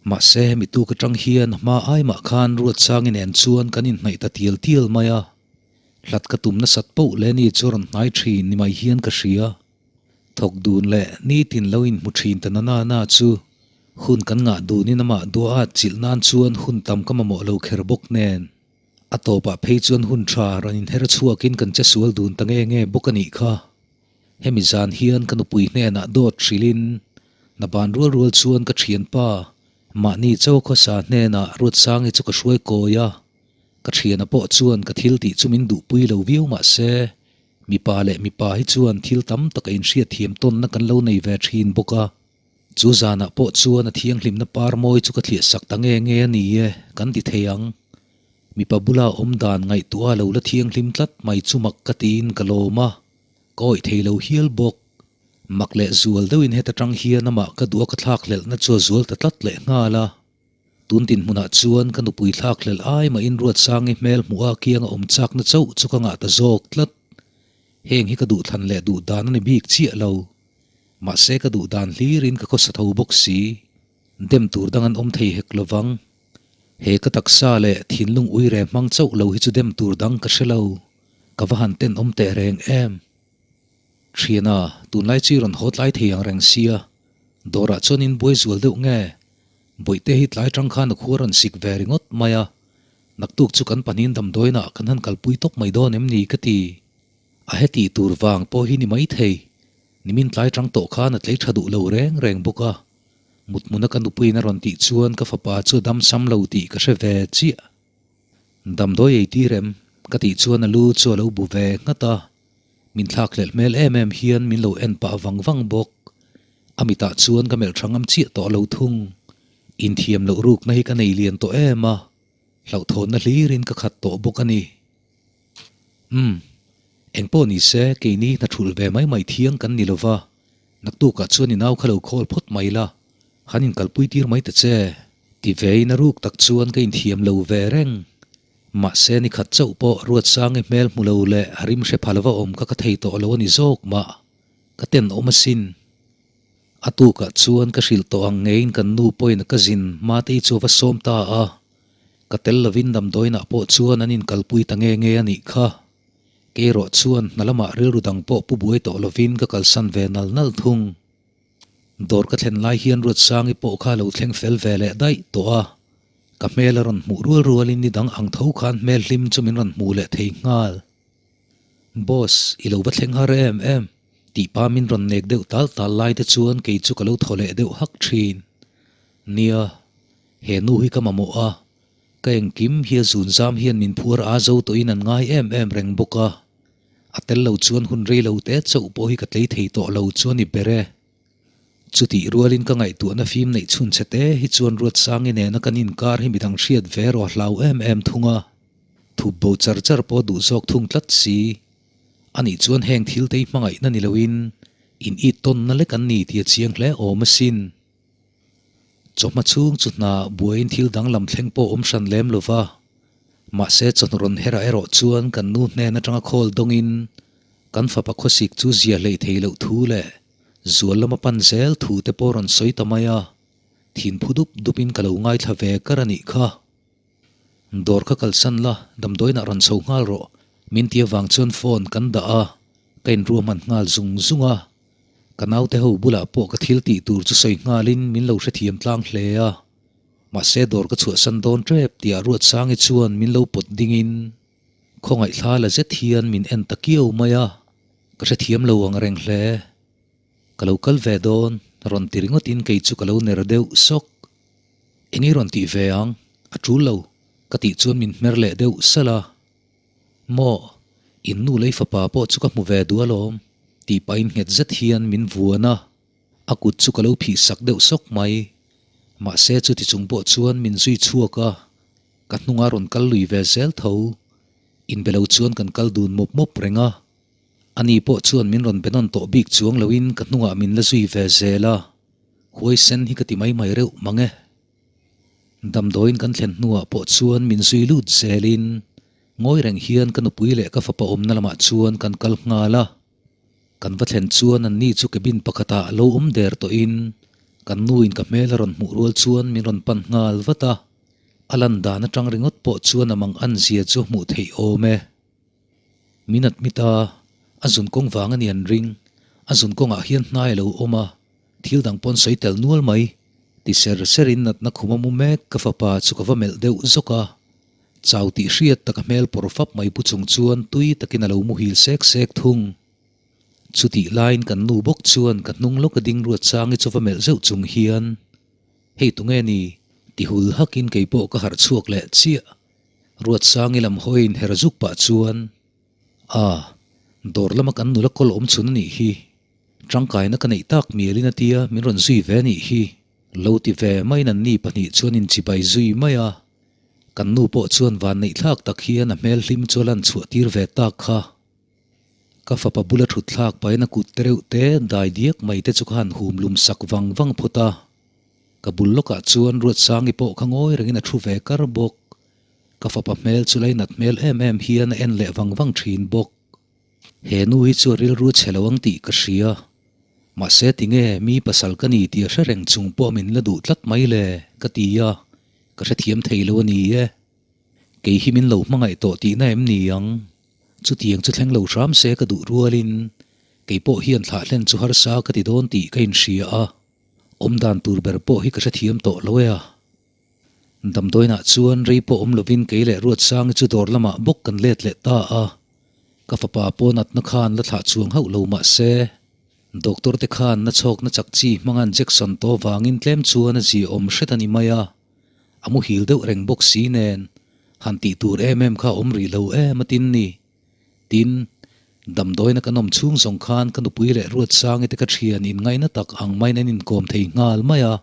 Mahse hemi tuk atang hian hma ai mah khan Ruatsangi nen chuan kan inhnaih ta tial tial mai a, hlat ka tum nasat poh leh ni chu a rawn hnai thin ni mai hian ka hria. Thawk dun leh nitin lo inhmu thin ta na na na chu hun kan ngah dunin amah dua at chilh nan chuan hun tam ka mamawh lo kher bawk nen. A tawpah phei chuan hun tha rawn inher chhuakin kan che sual dun ta nge nge bawk a nih kha. Hemi zan hian ka nupui hnenah dawt hrilhin na ban rual rual chuan ka thianpa mahni chaw khawsa hnenah Ruatsangi chu ka hruai kawi a, ka thiana pawh chuan ka thil tih chu min duhpui lo viau mah se mipa leh mipa hi chuan thil tam tak a inhriatthiam tawnna kan lo nei ve thin bawk a. Chu zanah pawh chuan a thianghlimna par mawi chu ka thliah sak ta nge nge a ni e, kan ti thei ang. Mipa bula awm dan ngaihtuah a lo la thianghlim tlat mai chu mak ka tiin ka lawm a, ka awih thei lo hial bawk. Mak leh zual deuhin heta tang hian amah ka duh a ka thlak hlelhna chu a zual ta tlat leh nghal a. Tun dinhmunah chuan ka nupui thlak hlelh ai mahin Ruatsangi hmel hmuh a kianga awm chakna chauh chu ka ngah ta zawk tlat. Heng hi ka duhthlan leh duh dan a ni bik chiah lo. Mahse ka duh dan hlirin ka khawsa tho bawk si. Dem tur dang an awm thei hek lovang. He ka taksa leh thinlung uire hmang chauh lo hi chu dem tur dang ka hre lo. Ka va han tenawm teh reng em. Thiana, tunlai chu i rawn haw tlai thei ang reng sia. Dawrah chuan in buai zual deuh nge? Bawihte hi tlai tang khan a khua rawn sik ve ringawt mai a. Naktuk chu kan pahnihin damdawiinah kan han kalpui tawp mai dawn em ni ka ti. A heti tur vang pawh hi ni maithei. Nimin tlai tang tawh khan a tlei tha duh lo reng reng bawk a. Muthmuna ka nupuiin a rawn tih chuan ka fapa chu a dam sam lo tih ka hre ve chiah. Damdawi ei tir em? ka tih chuan a lu chu a lo bu ve nghat a. Min thlak hlelh hmel em em hian min lo en pah vang vang bawk. A mitah chuan ka melh tha ngam chiah tawh lo thung. Inthiam loh rukna hi ka nei lian tawh em a, hlauhthawnna hlirin ka khat tawh bawk a ni. Umm. Engpawh ni se, keini hna thulh ve mai mai thiang kan ni lova, naktukah chuan i nau kha lo call phawt mai la, han inkalpui tir mai ta che. Ti vein a ruk tak chuan ka inthiam lo ve reng. Mahse ni khat chauh pawh Ruatsangi hmel hmu lo leh a rim hre pha lova awm kha ka thei tawh lo a ni zawk mah. Ka tenawm asin. A tukah chuan ka hrilh tawh ang ngeiin kan nu pawhin a ka zin Matei chu a va sawm ta a. Ka tel lovin damdawiinah pawh chuan an inkalpui ta nge nge a nih kha. Kei erawh chuan hna lamah rilru dang pawh pu buai tawh lovin ka kalsan ve nal nal thung. Dawr ka thlen lai hian Ruatsangi pawh kha a lo thleng fel ve leh daih tawh a. Ka hmel a rawn hmuh rual rualin ni dang ang tho khan hmel hlim chu min rawn hmuh leh thei nghal. Boss, i lo va thleng har em em? tih pa min rawn nek deuh tal tal lai te chuan kei chu ka lo thaw leh deuh hak thin. Nia. He nu hi ka mamawh a, ka engkim hi a zun zam hian min phuar a zo tawhin an ngai em em reng bawk a. A tel lo chuan hun rei lo te chauh pawh hi ka tlei thei tawh lo chu a ni ber e. Chutih rualin ka ngaihtuahna fim neih chhun che te hi chuan Ruatsangi nena kan inkar hi midang hriat ve erawh a hlau em em thung a. Thup bo char char pawh duh zawk thung tlat si. Anih chuan heng thil te hi hmangaihna ni loin in it tawnna lek an ni tih a chiang hle awm asin. Chawhma chhung chu hna buaiin thil danglam thleng pawh awm hran lem lo va. Mahse chawhnu rawn herah erawh chuan kan nu hnen atanga khawl dawngin kan fapa khawsik chu zia hleih thei loh thu leh zual lama pan zel thu te pawh rawn sawi ta mai a, thin phu dup dupin ka lo ngaithla ve kar a nih kha. Dawr kha kalsan la, damdawiinah rawn chho nghal rawh, min ti avang chuan phone kan dah a, ka inruahman nghal zung zung a. Ka naute ho bulah pawh ka thil tih tur chu sawi nghalin min lo hrethiam tlang hle a. Mahse dawr ka chhuahsan dawn tep tih ah Ruatsangi chuan min lo pawt dingin khawngaihthla la zet hian min en ta kiau mai a, ka hrethiam lo ang reng hle. Ka lo kal ve dawn, rawn ti ringawtin kei chu ka lo ner deuh sawk. Eng i rawn tih ve ang? A tul lo, ka tih chuan min hmer leh deuh salh a. Maw, in nu lei fapa pawh chu ka hmu ve duh alawm, tih pahin nghet zet hian min vuan a, a kut chu ka lo phih sak deuh sawk mai. Mahse chuti chung pawh chuan min zui chhuak a, ka hnunga rawn kal lui ve zel tho. Inbe lo chuan kan kal dun mawp mawp reng a. Ani pawh chuan min rawn be nawn tawh bik chuang loin ka hnungah min la zui ve zel a, huaisen hi ka ti mai mai reuh mang e. Damdawiin kan thlen hnuah pawh chuan min zui lut zelin ngawi reng hian ka nupui leh ka fapa awmna lamah chuan kan kal nghal a. Kan va thlen chuan anni chu cabin pakhatah lo awm der tawhin kan nuin ka hmel a rawn hmuh rual chuan min rawn pan nghal vat a. A lan dan atang ringawt pawh chuan a mang an zia chu hmuh theih awm e. Min admit a, a zun kawng vang a ni an ring. A zun kawngah hian hnai a lo awm a, thil dang pawn sawi tel nual mai. Ti ser serin natna khum a mu mek ka fapa chu ka va melh deuh zawk a. Chau tih hriat tak a hmel pawr fap mai pu chung chuan tui takin a lo muhil sek sek thung. Chutih laiin kan nu bawk chuan ka hnung lawk a ding ruat changi chu va melh zeuh chung hian, Hei tunge ni? Ti hul hakin keipawh ka harh chhuak leh chiah. Ruatsangi lam hawiin her zuk pah chuan, A, dawr lama kan nula kawl awm chhun a nih hi. Tangkaina ka neih tak mialin a tia min rawn zui ve a nih hi. Lo ti ve maiin an ni pahnih chuan inchibai zui mai a. Kan nu pawh chuan van neih thlak tak hian a hmel hlim chu a lan chhuah tir ve tak kha. Ka fapa bula thut thlak pahin a kut te reuh te dai diak mai te chu ka han hum lum sak vang vang phawt a. Ka bul lawkah chuan Ruatsangi pawh kha ngawi rengin a thu ve kar bawk. Ka fapa hmel chu lainat hmel em em hian a en leh vang vang thin bawk. He nu hi chu a rilru chhe lo ang tih ka hria. Mahse tinge mi pasal ka ni tih a hre reng chung pawh min la duh tlat mai le ka ti a, ka hrethiam thei lo a ni e. Kei hi min lo hmangaih tawh tihna em ni ang? Chutiang chu thleng lo hram se ka duh rualin kei pawh hian thlah hlen chu harsa ka ti dawn tih ka inhria a. Awm dan tur ber pawh hi ka hrethiam tawh lo e a. Damdawiinah chuan rei pawh awm lovin kei leh Ruatsangi chu dawr lamah bawk kan let leh ta a. Ka fapa pawh natna khan la thlah chuang hauh lo mah se, doctor te khan na chhawkna chak chi hmanga injection tawh vangin tlem chuan a ziaawm hret a ni mai a. A muhil deuh reng bawk si nen, han tih tur em em kha a awm rih lo em a tin ni. Tin, damdawiina kan awm chhung zawng khan ka nupui leh Ruatsangi te ka thian in ngaina tak ang maiin an inkawm thei nghal mai a.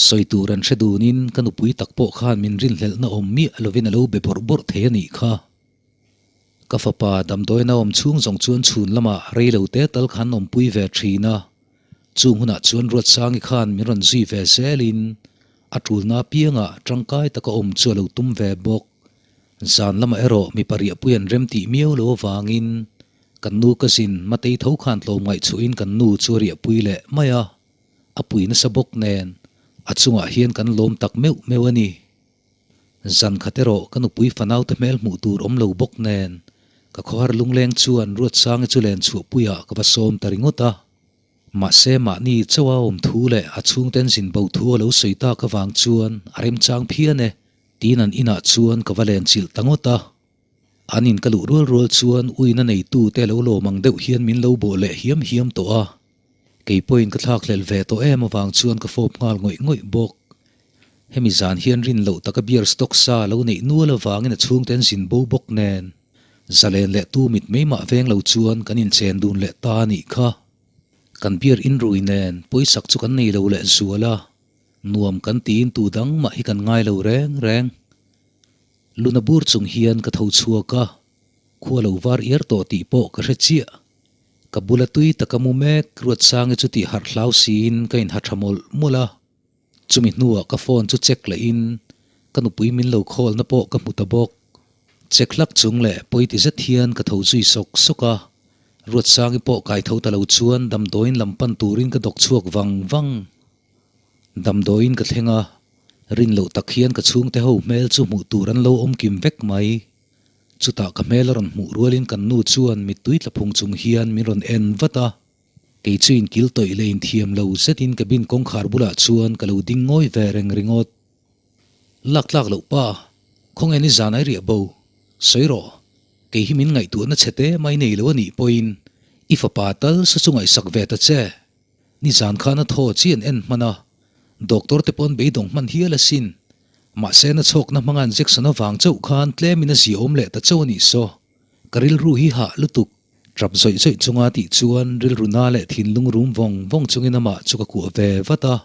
Sawi tur an hre dunin ka nupui tak pawh khan min rinhlelhna awm miah lovin a lo be bawrh bawrh thei a nih kha. Ka fapa damdawiina awm chhung zawng chuan chhun lamah rei lo te tal khan awmpui ve thin a. Chung hunah chuan Ruatsangi khan min rawn zui ve zelin a tulna apiangah tangkai taka awm chu a lo tum ve bawk. Zan lamah erawh mi pariahpui an rem tih miau lo avangin kan nu cousin Matei tho khan tlawm ngaihchhuahin kan nu chu a riahpui leh mai a, a pui nasa bawk nen a chungah hian kan lawm tak meuh meuh a ni. Zan khat erawh ka nupui fanaute hmel hmuh tur awm lo bawk nen ka khawhar lungleng chuan Ruatsangi chu len chhuahpuiah ka va sawm ta ringawt a. Mahse mahni chauha awm thu leh a chhungten zin bo thu a lo sawi tak avang chuan a remchang phian e. Tiin an inah chuan ka va len chilh ta ngawt a. An in ka luh rual rual chuan uina neitu te lo lawm ang deuh hian min lo bawh leh hiam hiam tawh a. Kei pawhin ka thlakhlelh ve tawh em avang chuan ka fawp nghal ngawih ngawih bawk. Hemi zan hian rin loh taka beer stock sa lo neih nual avangin a chhungte an zin bo bawk nen, zalen leh tu mit mai mah veng lo chuan kan inchen dun leh ta a nih kha. Kan beer inrui nen pawisak chu kan nei lo leh zual a, nuam kan tiin tu dang mah hi kan ngai lo reng reng. Luna bur chung hian ka tho chhuak a, khua lo var iar tawh tih pawh ka hre chiah. Ka bula tui taka mu mek Ruatsangi chu tih harh hlau siin ka inha tha mawlh mawlh a. Chumi hnuah ka phone chu check lehin ka nupui min lo call na pawh ka hmu ta bawk. Check hlak chung leh pawi ti zet hian ka tho zui sawk sawk a, Ruatsangi pawh kai tho ta lo chuan damdawiin lam pan turin ka dawk chhuak vang vang. Damdawiin ka thleng a, rin loh tak hian ka chhungte ho hmel chu hmuh tur an lo awm kim vek mai. Chutah ka hmel a rawn hmuh rualin kan nu chuan mittui tla phung chung hian min rawn en vat a. Kei chu inkil tawih leh inthiam lo zetin cabin kawngkhar bulah chuan ka lo ding ngawi ve reng ringawt. Lak tlak loh pa, khawnge ni zan ai riah bo? Sawi rawh, kei hi min ngaihtuahna chhe te mai nei lo a nih pawhin i fapa tal sa chu ngaihsak ve ta che. Nizan khan a thaw chi an en hman a, doctor te pawn beidawng hman hial asin. Mahse na chhawkna hmanga injection avang chauh khan tlemin a ziaawm leh ta chauh a nih saw. Ka rilru hi hah lutuk. Tap zawih zawih chunga tih chuan rilru na leh thinlung rum vawng vawng chungin amah chu ka kuah ve vat a.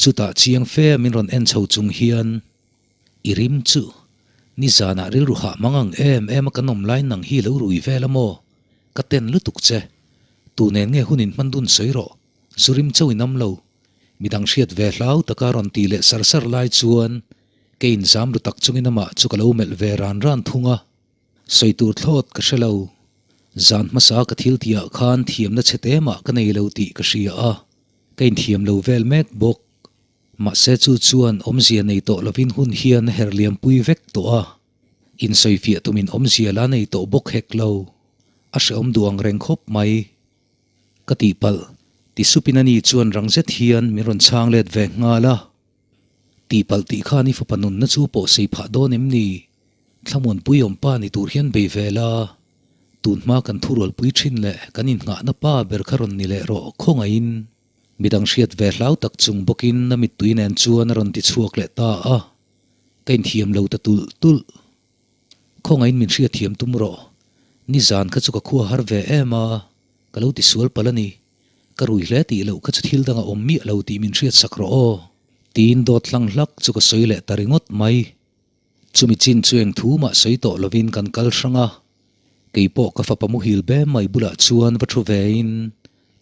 Chutah chiang fe a min rawn en chho chung hian, I rim chu, nizanah rilru hah mang ang em em a kan awm lai nang hi lo rui vel a maw? Ka ten lutuk che. Tu nen nge hun in hman dun sawi rawh, zu rim chauh in am lo. Midang hriat ve hlau taka rawn ti leh sar sar lai chuan ka inzam ru tak chungin amah chu ka lo melh ve ran ran thung a. Sawi tur thlawt ka hre lo. Zan hmasa ka thil tihah khan thiamna chhe te mah ka nei lo tih ka hria a, ka inthiam lo vel mek bawk. Mahse chu chuan awmzia nei tawh lovin hun hian a her liampui vek tawh a, insawifiah tumin awmzia la nei tawh bawk hek lo. A hrehawm duh ang reng khawp mai. Ka tihpalh, ti supin ani chuan rang zet hian min rawn chhang let ve nghal a. Tihpalh tih khan i fapa nunna chu pawh sei phah dawn em ni? Thlamuanpui awm pa ni tur hian bei ve la. Tun hma kan thurualpui thin leh kan innghahna pa ber kha rawn ni leh rawh khawngaihin. Midang hriat ve hlau tak chung bawkin a mittui nen chuan a rawn ti chhuak leh ta a. Ka inthiam lo ta tulh tulh. Khawngaihin min hriatthiam tum rawh. Nizan kha chu ka khua har ve em a, ka lo tisual palh a ni. Ka rui hle tih loh kha chu thil dang a awm miah lo tih min hriat sak rawh aw. Tiin dawt hlang hlak chu ka sawi leh ta ringawt mai. Chumi chin chu eng thu mah sawi tawh lovin kan kal hrang a, kei pawh ka fapa muhil be mai bulah chuan va thu vein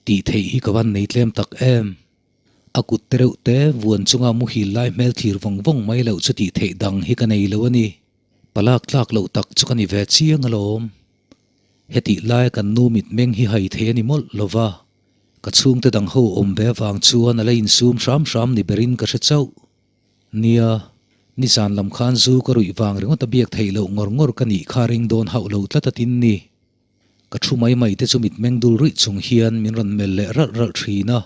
tih theih hi ka van nei tlem tak em. A kut te reuh te vuan chunga muhil lai hmel thlir vawng vawng mai loh chu tih theih dang hi ka nei lo a ni. Palak tlak loh tak chu ka ni ve chiang alawm. Hetih laia kan nu mitmeng hi hai thei a ni mawlh lo va, ka chhungte dang ho awm ve avang chuan a la insum hram hram ni berin ka hre chauh. Nia, nizan lam khan zu ka ruih vang ringawt a biak theih loh ngawr ngawr ka nih kha ring dawn hauh lo tlat a tin ni. Ka thu mai mai te chu mitmeng dul ruih chung hian min rawn melh leh ralh ralh thin a,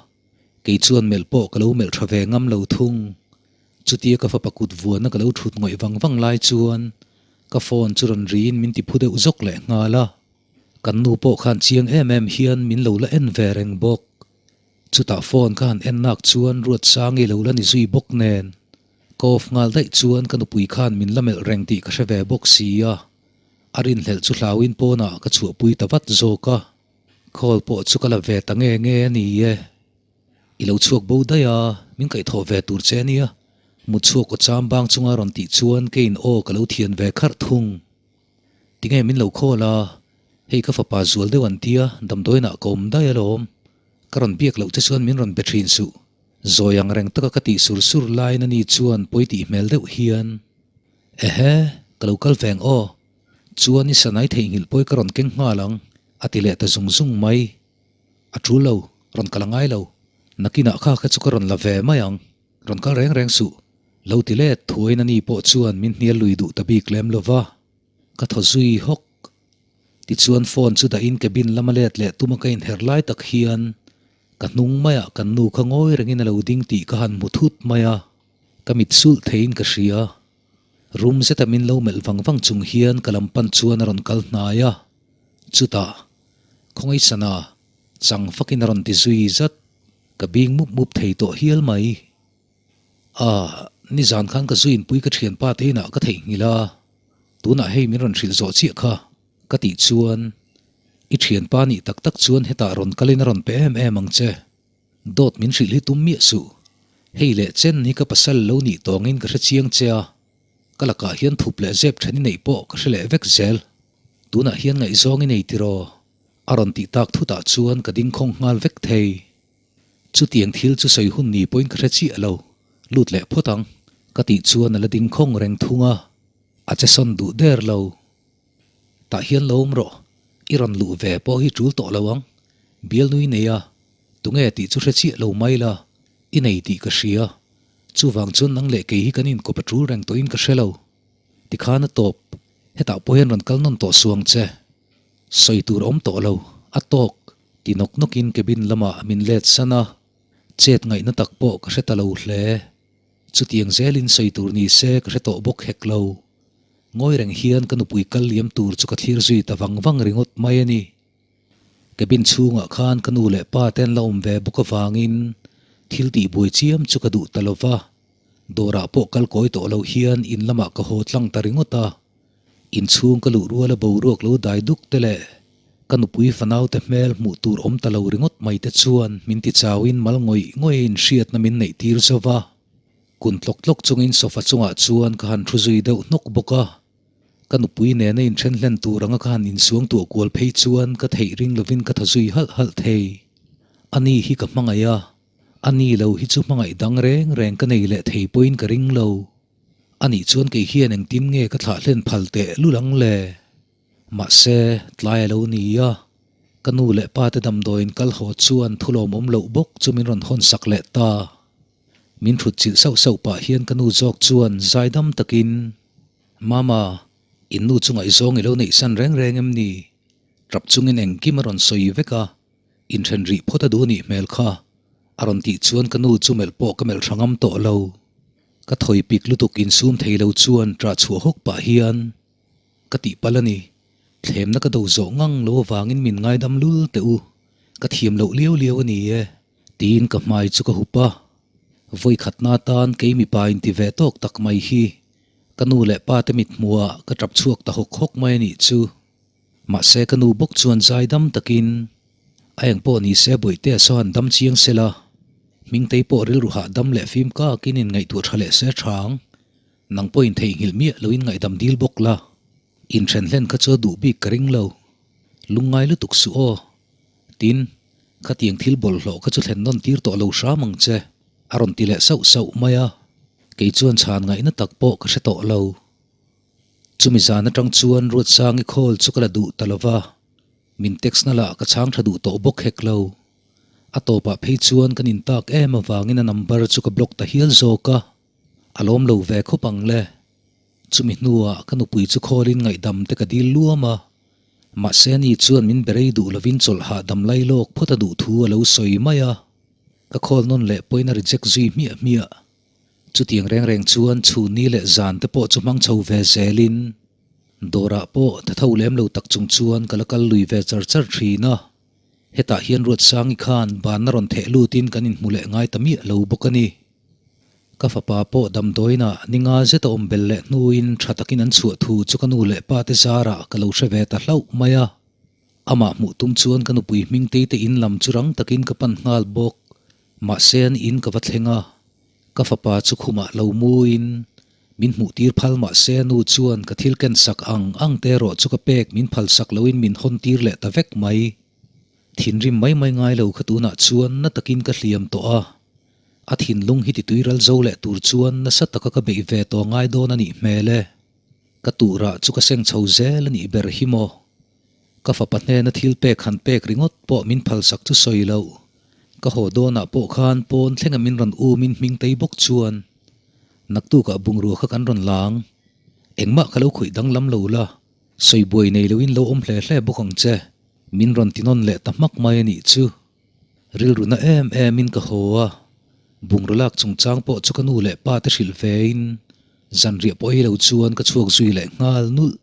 kei chuan melh pawh ka lo melh tha ve ngam lo thung. Chutia ka fapa kut vuana ka lo thut ngawih vang vang lai chuan ka phone chu rawn riin min ti phu deuh zawk leh nghal a. Kan nu pawh khan chiang em em hian min lo la en ve reng bawk. Chutah phone ka han en nak chuan Ruatsangi lo la ni zui bawk nen ka off nghal daih chuan ka nupui khan min la melh reng tih ka hre ve bawk si a. A rinhlelh chu hlauin pawnah ka chhuahpui ta vat zawk a. Call pawh chu ka la ve ta nge nge a ni e. I lo chhuak bo daih a, min kaihthawh ve tur che ania. Mut chhuak aw cham bang chunga rawn tih chuan keiin aw ka lo thian ve kharh thung. Tinge min lo call a, hei ka fapa zual deuh an tia, damdawiinah ka awm daih alawm. Ka rawn biak loh che chuan min rawn be thin suh. Zawi ang reng taka ka tih sur sur laiin ani chuan pawi tih hmel deuh hian, Ehe, ka lo kal veng aw. Chuan i sanai theihnghilh pawi ka rawn keng nghal ang, a ti leh ta zung zung mai. A tul lo, rawn kal a ngai lo. Nakinah kha kha chu ka rawn la ve mai ang, rawn kal reng reng suh. Lo ti let thuain ani pawh chuan min hnial lui duh ta bik lem lo va, ka thaw zui hawk. Tichuan phone chu dahin cabin lama let leh tuma ka inher lai tak hian ka hnung maiah kan nu kha ngawi rengin a lo ding tih ka han hmu thut mai a, ka mit sulh theiin ka hria. Rum zeta min lo melh vang vang chung hian ka lam pan chuan a rawn kal hnai a, chutah Khawngaihsana chang fakin a rawn ti zui zat, ka bing mup mup thei tawh hial mai. Ah, Nizan khan ka zuinpui ka thianpa te inah ka theihnghilh a, tunah hei min rawn hrilh zawh chiah kha ka tih chuan i thianpa nih tak tak chuan hetah rawn kalin a rawn pe em em ang che. Dawt min hrilh hi tum miah suh. Hei leh chen hi ka pasal lo nih tawngin ka hre chiang che a, ka lakah hian thup leh zep then i neih pawh ka hre leh vek zel. Tunah hian ngaihzawng i nei tiraw? A rawn tih tak thutah chuan ka ding khawng nghal vek thei. Chutiang thil chu sawi hun ni pawhin ka hre chiah lo, lut leh phawt ang. Ka tih chuan a la ding khawng reng thung a, a che sawn duh der lo. Tah hian lo awm rawh, i rawn luh ve pawh hi tul tawh lo ang. Bialnui nei a, tunge tih chu hre chiah lo mai la, i nei tih ka hria. Chuvang chuan nang leh kei hi kan inkawp a tul reng tawhin ka hre lo. Tikhan a tawp, hetah pawh hian rawn kal nawn tawh suang che. Sawi tur awm tawh lo, a tawk, ti nawk nawkin cabin lamah min let san a, chet ngaihna tak pawh ka hre ta lo hle. Chutiang zelin sawi tur ni se ka hre tawh bawk hek lo. Ngawi reng hian ka nupui kal liam tur chu ka thlir zui ta vang vang ringawt mai a ni. Cabin chhungah khan ka nu leh pa te an la awm ve bawk avangin thil tihbuai chiam chu ka duh ta lo va, dawrah pawh kal kawi tawh lo hian in lamah ka haw tlang ta ringawt a. Inchhung ka luh ruala boruak lo dai duk te leh ka nupui fanaute hmel hmuh tur awm ta lo ringawt mai te chuan min ti chauin mal ngawih ngawih inhriatna min neih tir zo va. Kun tlawk tlawk chungin sofa chungah chuan ka han thu zui deuh hnawk bawk a. Ka nupui nena inthen hlen tur anga ka han insuang tuah kual phei chuan ka theih ring lovin ka thaw zui halh halh thei. Ani hi ka hmangaih a, ani lo hi chu hmangaih dang reng reng ka nei leh thei pawhin ka ring lo. Anih chuan kei hian engtin nge ka thlah hlen phal teh lul ang le? Mahse, tlai a lo ni a, ka nu leh pa te damdawiin kal haw chuan thulawm awm loh bawk chu min rawn hawn sak leh ta. Min thut chilh sauh sauh pah hian ka nu zawk chuan zaidam takin, Mama, in nu chu ngaihzawng i lo neih san reng reng em ni? Tap chungin engkim a rawn sawi vek a, inthen rih phawt a duh nih hmel kha, a rawn tih chuan ka nu chu melh pawh ka melh tha ngam tawh lo. Ka thawi pik lutuk insum thei lo chuan ṭah chhuah hawk pah hian ka tih palh a ni. Thlemna ka do zawh ngang lo avangin min ngaidam lul teh u, ka thiam loh liau liau a ni e, tiin ka hmai chu ka hup a. Vawi khatna atan kei mipa inti ve tawk tak mai hi ka nu leh pa te mithmuhah ka ṭap chhuak ta hawk hawk mai a nih chu. Mahse ka nu bawk chuan zaidam takin a eng pawh ni se Bawihtea saw han dam chiang se la, Hmingtei pawh rilru hahdam leh fim kakin in ngaihtuah tha leh se thang, nang pawhin theihnghilh miah loin ngaihdam dil bawk la, inthen hlen kha chu a duh bik ka ring lo, lungngai lutuk suh aw. Tin, khatiang thil bawlhhlawh kha chu thlen nawn tir tawh lo hram ang che, a rawn ti leh sauh sauh mai a, kei chuan chhan ngaihna tak pawh ka hre tawh lo. Chumi zan atang chuan Ruatsangi call chu ka la duh ta lova, min text na lah ka chhang tha duh tawh bawk hek lo. A tawpah phei chuan kan intak em avangin a number chu ka block ta hial zawk a, a lawm lo ve khawp ang le. Chumi hnuah ka nupui chu call in ngaihdam te ka dil luam a, mahse ani chuan min berei duh lovin chawlh hahdam lai lawk phawt a duh thu a lo sawi mai a, ka call nawn leh pawhin a reject zui hmiah hmiah. Chutiang reng reng chuan chhunni leh zan te pawh chu hmang chho ve zelin dawrah pawh tha tho lem lo tak chung chuan ka la kal lui ve char char thin a. Hetah hian Ruatsangi khan banna rawn theh lutin kan inhmu leh ngai ta miah lo bawk a ni. Ka fapa pawh damdawiinah ni nga zet a awm bel leh hnuin tha takin an chhuah thu chu ka nu leh pa te zarah ka lo hre ve ta hlauh mai a. Amah hmuh tum chuan ka nupui Hmingtei te in lam chu rang takin ka pan nghal bawk. Mahse an in ka va thleng a, ka fapa chu khumah lo muin min hmuh tir phal mahse a nu chuan ka thil ken sak ang ang te erawh chu ka pek min phal sak loin min hawn tir leh ta vek mai. Thinrim mai mai ngai lo kha tunah chuan na takin ka hliam tawh a, a thinlung hi titui ral zo leh tur chuan nasa taka ka beih ve tawh ngai dawn a nih hmel e. Ka tuhrah chu ka seng chho zel a nih ber hi maw. Ka fapa hnena thil pek han pek ringawt pawh min phalsak chu sawi loh. Ka haw dawnah pawh khan pawn thlenga min rawn umin hming tei bawk chuan naktukah bungrua kha kan rawn lang. Engmah ka lo khawih danglam lo la, sawi buai nei loin lo awm hle hle bawk ang che. Min rawn ti nawn leh ta hmak mai a nih chu. Rilru na em emin ka haw a, bungrua lak chungchang pawh chu ka nu leh pa te hrilh vein zanriah pawh ei lo chuan ka chhuak zui leh nghal nulh.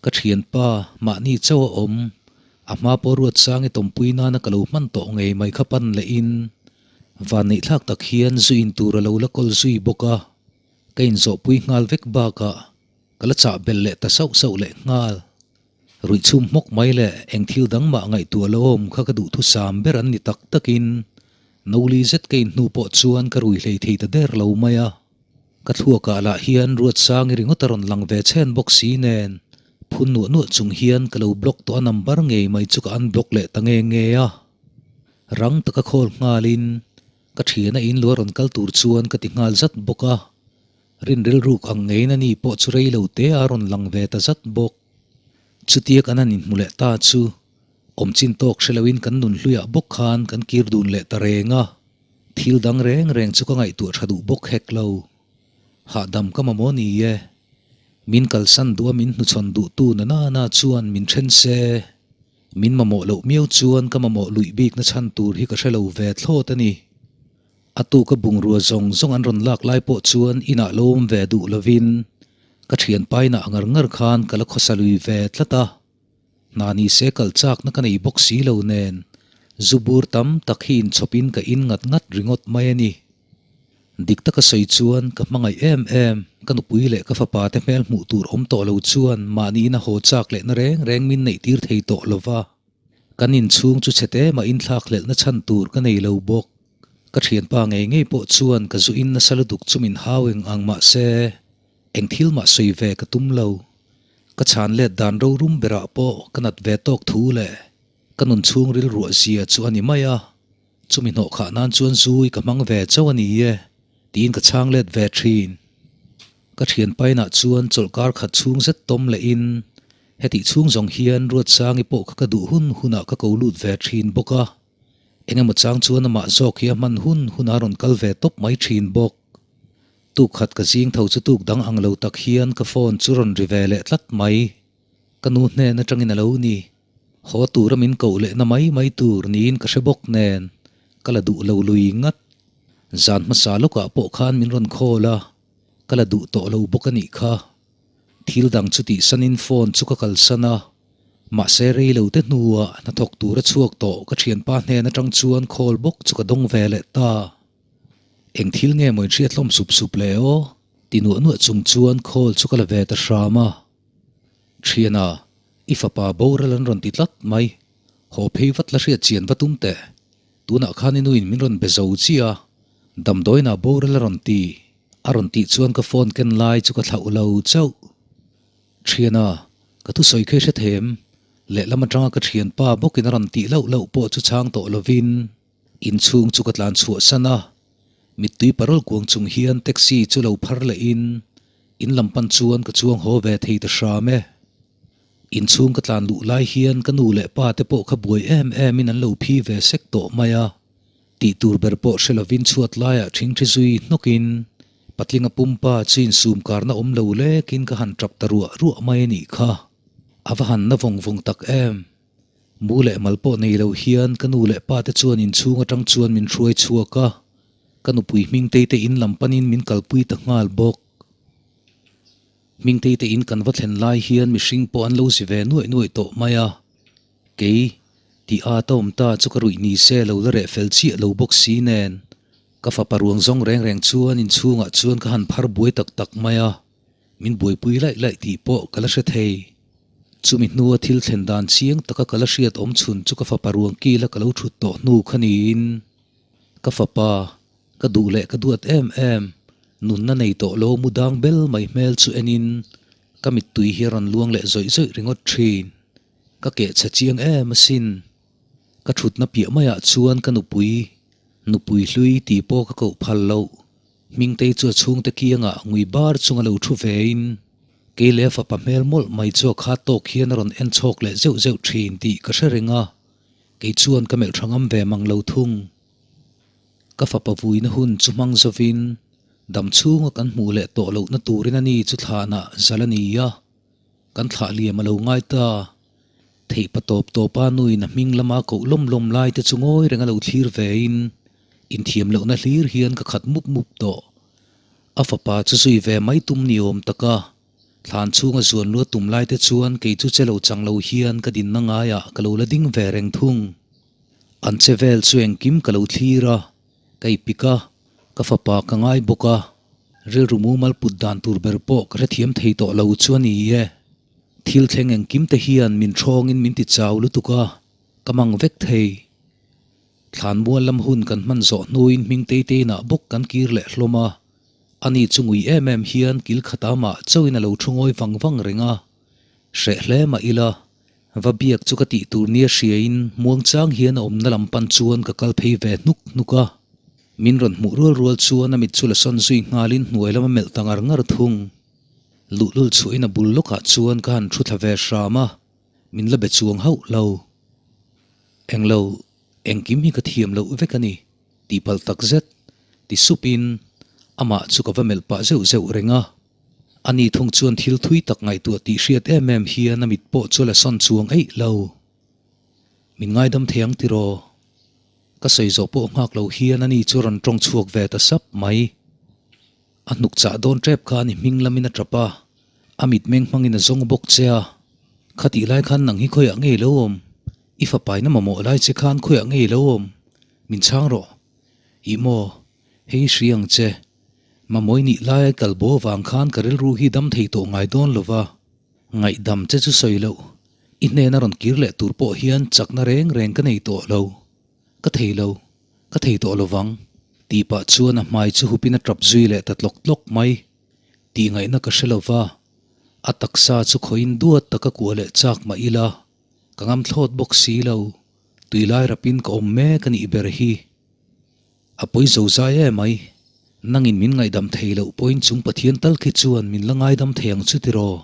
Ka thianpa, mahni chauh a awm, a hma pawh Ruatsangi tawmpui nana ka lo hman tawh ngei mai kha pan lehin vanneihthlak tak hian zu in tur a lo la kawl zui bawk a. Ka inzawhpui nghal vek bakah ka la chah belh leh ta sauh sauh leh nghal. Ruih chhum hmawk mai leh eng thil dang mah ngaihtuah lo awm kha ka duhthusam ber an ni tak takin noli zet ka inhnu pawh chuan ka rui hlei thei ta der lo mai a. Ka thluakah lah hian Ruatsangi ringawt a rawn lang ve chhen bawk si nen phun nuah nuah chung hian ka lo block tawh a number ngei mai chu ka unblock leh ta nge nge a. Rang taka call nghalin ka thiana in lu a rawn kal tur chuan ka ti nghal zat bawk a. Rin rilruk ang ngeiin a ni pawh chu rei lo te a rawn lang ve ta zat bawk. Chutia kan han inhmu leh ta chu awm chin tawk hre loin kan nun hluiah bawk khan kan kir dun leh ta reng a. Thil dang reng reng chu ka ngaihtuah tha duh bawk hek lo. Hahdam ka mamawh ni e. Min kalsan duh a min hnuchhawn duhtu na nana chuan min then se. Min mamawh loh miau chuan ka mamawh luih bikna chhan tur hi ka hre lo ve thlawt a ni. A tuka bungrua zawng zawng an rawn lak lai pawh chuan inah lo awm ve duh lovin ka thianpa inah ngar ngar khan ka la khawsa lui ve tlat a. Hna ni se kal chakna ka nei bawk si lo nen zu bur tam tak hi inchhawpin ka in ngat ngat ringawt mai a ni. Dik taka sawi chuan ka hmangaih em em, ka nupui leh ka fapa te hmel hmuh tur awm tawh lo chuan mahniin a haw chak lehna reng reng min neih tir thei tawh lova. Kan inchhung chu chhe te mah inthlak hlelhna chhan tur ka nei lo bawk. Ka thianpa ngei ngei pawh chuan ka zu in nasa lutuk chu min hau eng ang mah se, eng thil mah sawi ve ka tum lo. Ka chhan let dan rorum berah pawh ka nat ve tawk thu leh ka nun chhung rilruah zia chu a ni mai a, chumi hnawh khah nan chuan zui ka hmang ve chauh a ni e tiin ka chhang let ve thin. Ka thianpa inah chuan chawlhkar khat chhung zet tawm lehin hetih chhung zawng hian Ruatsangi pawh kha ka duh hun hunah ka ko lut ve thin bawk a. Engemaw chang chuan amah zawk hi a hman hun hun a rawn kal ve tawp mai thin bawk. Tuk khat ka zing tho chu tuk dang ang lo tak hian ka phone chu rawn ri ve leh tlat mai. Ka nu hnen atangin a lo ni. Haw tura min koh lehna mai mai tur niin ka hre bawk nen ka la duh lo lui ngat. Zan hmasa lawkah pawh khan min rawn call a, ka la duh tawh lo bawk a nih kha. Thil dang chu tihsanin phone chu ka kalsan a. Mahse rei lo te hnuah hnathawk tura chhuak tawh ka thianpa hnen atang chuan call bawk chu ka dawng ve leh ta. Eng thil nge maw inhriat hlawm sup sup le aw? Ti nuah nuah chung chuan call chu ka la ve ta hram a. Thiana, i fapa boral an rawn ti tlat mai. Haw phei vat la hriat chian va tum teh. Tunah khan i nuin min rawn be zo chiah a, damdawiinah boral a rawn ti. A rawn tih chuan ka phone ken lai chu ka thlauh lo chauh. Thiana, ka thusawi kha i hre thei em? Lehlam atanga ka thianpa bawkin a rawn tih lauh lauh pawh chu chhang tawh lovin inchhung chu ka tlan chhuah san a. Mittui parol kuang chung hian taxi chu lo phar lehin in lam pan chuan ka chuang haw ve thei ta hram e. Inchhung ka tlan luh lai hian ka nu leh pa te pawh kha buai em emin an lo phi ve sek tawh mai a. Tih tur ber pawh hre lovin chhuat laiah ṭhingṭhi zui hnawkin patlinga pumpa chu insum karna awm lo lekin ka han ṭap ta ruah ruah mai a nih kha. A va han na vawng vawng tak em. Mu leh mal pawh nei lo hian ka nu leh pa te chuan inchhung aṭang chuan min hruai chhuak a, ka nupui Hmingtei te in lam panin min kalpui ta nghal bawk. Hmingtei te in kan va thlen lai hian mihring pawh an lo zi ve nuaih nuaih tawh mai a. Kei, tih at a awm ta chu ka ruih ni se lo la reh fel chiah lo bawk si nen, ka fapa ruang zawng reng reng chuan inchhungah chuan ka han phar buai tak tak mai a, min buaipui laih laih tih pawh ka la hre thei. Chumi hnua thil thlen dan chiang taka ka la hriat awm chhun chu ka fapa ruang kila ka lo thut tawh hnu kha niin, ka fapa, ka duh leh ka duat em em, nunna nei tawh lo mu dang bel mai hmel chu enin ka mittui hi a rawn luang leh zawih zawih ringawt thin. Ka keh chhe chiang em asin. Ka thutna piah maiah chuan ka nupui, nupui hlui tih pawh ka koh phal loh. Hmingtei chu a chhungte kiangah ngui bar chunga lo thu vein kei leh a fapa hmel mawlh mai chu a khat tawk hian a rawn en chhawk leh zeuh zeuh thin tih ka hre reng a, kei chuan ka melh tha ngam ve mang lo thung. Ka fapa vuina hun chu hmang zovin dam chhunga kan hmuh leh tawh lohna turin a ni chu thlanah zal a ni a. Kan thlah liam a lo ngai ta. Theih pa tawp tawpa nuin a hming lama koh lawm lawm lai te chu ngawi reng a lo thlir vein inthiam lohna hlir hian ka khat mup mup tawh. A fapa chu zui ve mai tum ni awm taka thlan chhunga zuan lua tum lai te chuan kei chu che lo chang lo hian ka dinna ngaiah ka lo la ding ve reng thung. An che vel chu engkim ka lo thlir a, ka ipik a, ka fapa ka ngai bawk a. Rilru mumal put dan tur ber pawh ka hrethiam thei tawh lo chu a ni e. Thil thleng engkim te hian min thawngin min ti chau lutuk a, ka mang vek thei. Thlanmual lam hun kan hman zawh hnuin hming tei teinah bawk kan kir leh hlawm a, ani chu ngui em em hian kil khata mah chauhin a lo thu ngawi vang vang reng a, hreh hle mah ila, va biak chu ka tih tur nia hriain muangchang hian a awmna lam pan chuan ka kal phei ve hnuk hnuk a. Min rawn hmuh rual rual chuan a mit chu la sawn zui nghalin hnuai lama melh ta ngar ngar thung. Luhlul chhuahin a bul lawkah chuan ka han thu thla ve hram a, min la be chuang hauh lo. Englo, engkim hi ka thiam loh vek a ni, tih palh tak zet, ti supin amah chu ka va melh pah zeuh zeuh reng a. Ani thung chuan thil thui tak ngaihtuah tih hriat em em hian a mit pawh chu la sawn chuang eih lo. Min ngaidam thei ang tiraw? Ka sawi zawh pawh nghak lo hian ani chu rawn tawng chhuak ve ta sap mai. A hnuk chah dawn tep kha ani hming lamin a tap a, a mitmeng hmangin a zawng bawk che a. Khatih lai khan nang hi khawiah ngei lo awm? I fapaina mamawh lai che khan khawiah ngei lo awm? Min chhang rawh. Ih maw? Hei hri ang che. Mamawi nih laia kal bo avang khan ka rilru hi dam thei tawh ngai dawn lo va. Ngaihdam che chu sawi loh. I hnena rawn kir leh tur pawh hian chakna reng reng ka nei tawh lo. Ka thei lo. Ka thei tawh lo vang. Tih pah chuan a hmai chu hupin a tap zui leh ta tlawk tlawk mai. Tih ngaihna ka hre lo va. A taksa chu khawiin duat taka kuah leh chak mah ila, ka ngam thlawt bawk si lo. Tui lai rapin ka awm mek a nih ber hi. A pawi zo zai em ai. Nangin min ngaihdam thei loh pawhin chung Pathian tal khi chuan min la ngaidam thei ang chu tiraw?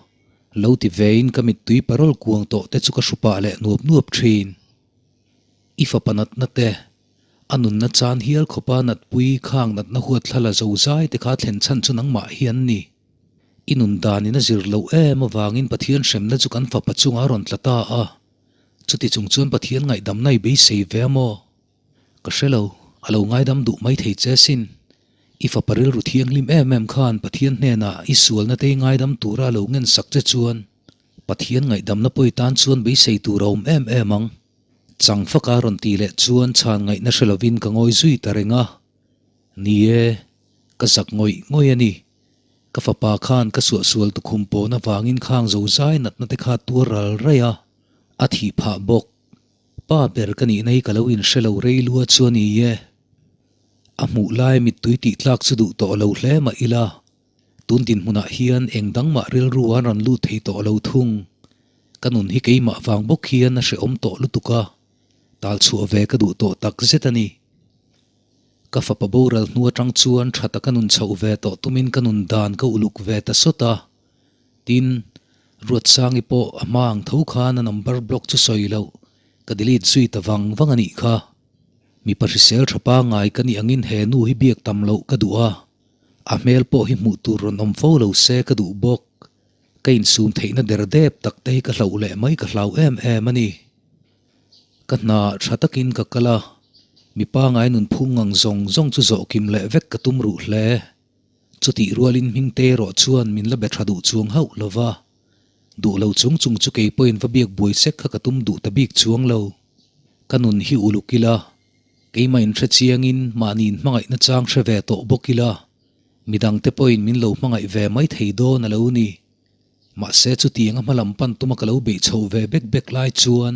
Lo ti vein ka mittui parol kuang tawh te chu ka hru pah leh nuap nuap thin. I fapa natna te, a nunna chan hial khawpa natpui khang natna huat thla la zo zai te kha thlen chhan chu nangmah hi an ni. I nun danin a zir loh em avangin Pathian hremna chu kan fapa chungah a rawn tla ta a. Chuti chung chuan Pathian ngaihdamna i beisei ve a maw? Ka hre lo, a lo ngaidam duh mai thei che sin. I fapa rilru thianghlim em em khan Pathian hnenah i sualna te i ngaidam tura a lo ngen sak che chuan Pathian ngaihdamna pawi tan chuan beisei tur a awm em em ang. Chang faka rawn tih leh chuan chhan ngaihna hre lovin ka ngawi zui ta reng a. Ni e, ka zak ngawih ngawih a ni. Ka fapa khan ka suahsual tukhum pawn avangin khang zozai natna te kha tuar ral raih a, a thih phah bawk. Pa ber ka nihna hi ka lo inhre lo rei lua chu a ni e. A hmuh lai mittui tih tlak chu duh tawh lo hle mah ila, tun dinhmunah hian eng dang mah rilru an rawn lut thei tawh lo thung. Ka nun hi keimah vang bawk hian a hrehawm tawh lutuk a, tal chhuah ve ka duh tawh tak zet a ni. Ka fapa boral hnu atang chuan tha taka nun chhoh ve tawh tumin ka nun dan ka uluk ve ta sawt a. Tin, Ruatsangi pawh a hma ang tho khan a number block chu sawi loh, ka delete zui ta vang vang a nih kha. Mipa hrisel tha pangai ka nih angin he nu hi biak tam loh ka duh a, a hmel pawh hi hmuh tur rawn awm fo lo se ka duh bawk. Ka insum theihna der dep tak te hi ka hlauh leh mai ka hlau em em a ni. Ka hna tha takin ka kal a, mi pangai nunphung ang zawng zawng chu zawh kim leh vek ka tum ruh hle. Chutih rualin Hmingte erawh chuan min la be tha duh chuang hauh lo va, duh lo chung chung chu kei pawhin va biak buai sek kha ka tum duh ta bik chuang lo. Ka nun hi uluk ila, keimah inhre chiangin mahni inhmangaihna chang hre ve tawh bawk ila, midangte pawhin min lo hmangaih ve mai thei dawn a lo ni. Mahse chutiang a hmalam pan tuma ka lo beih chhoh ve bek bek lai chuan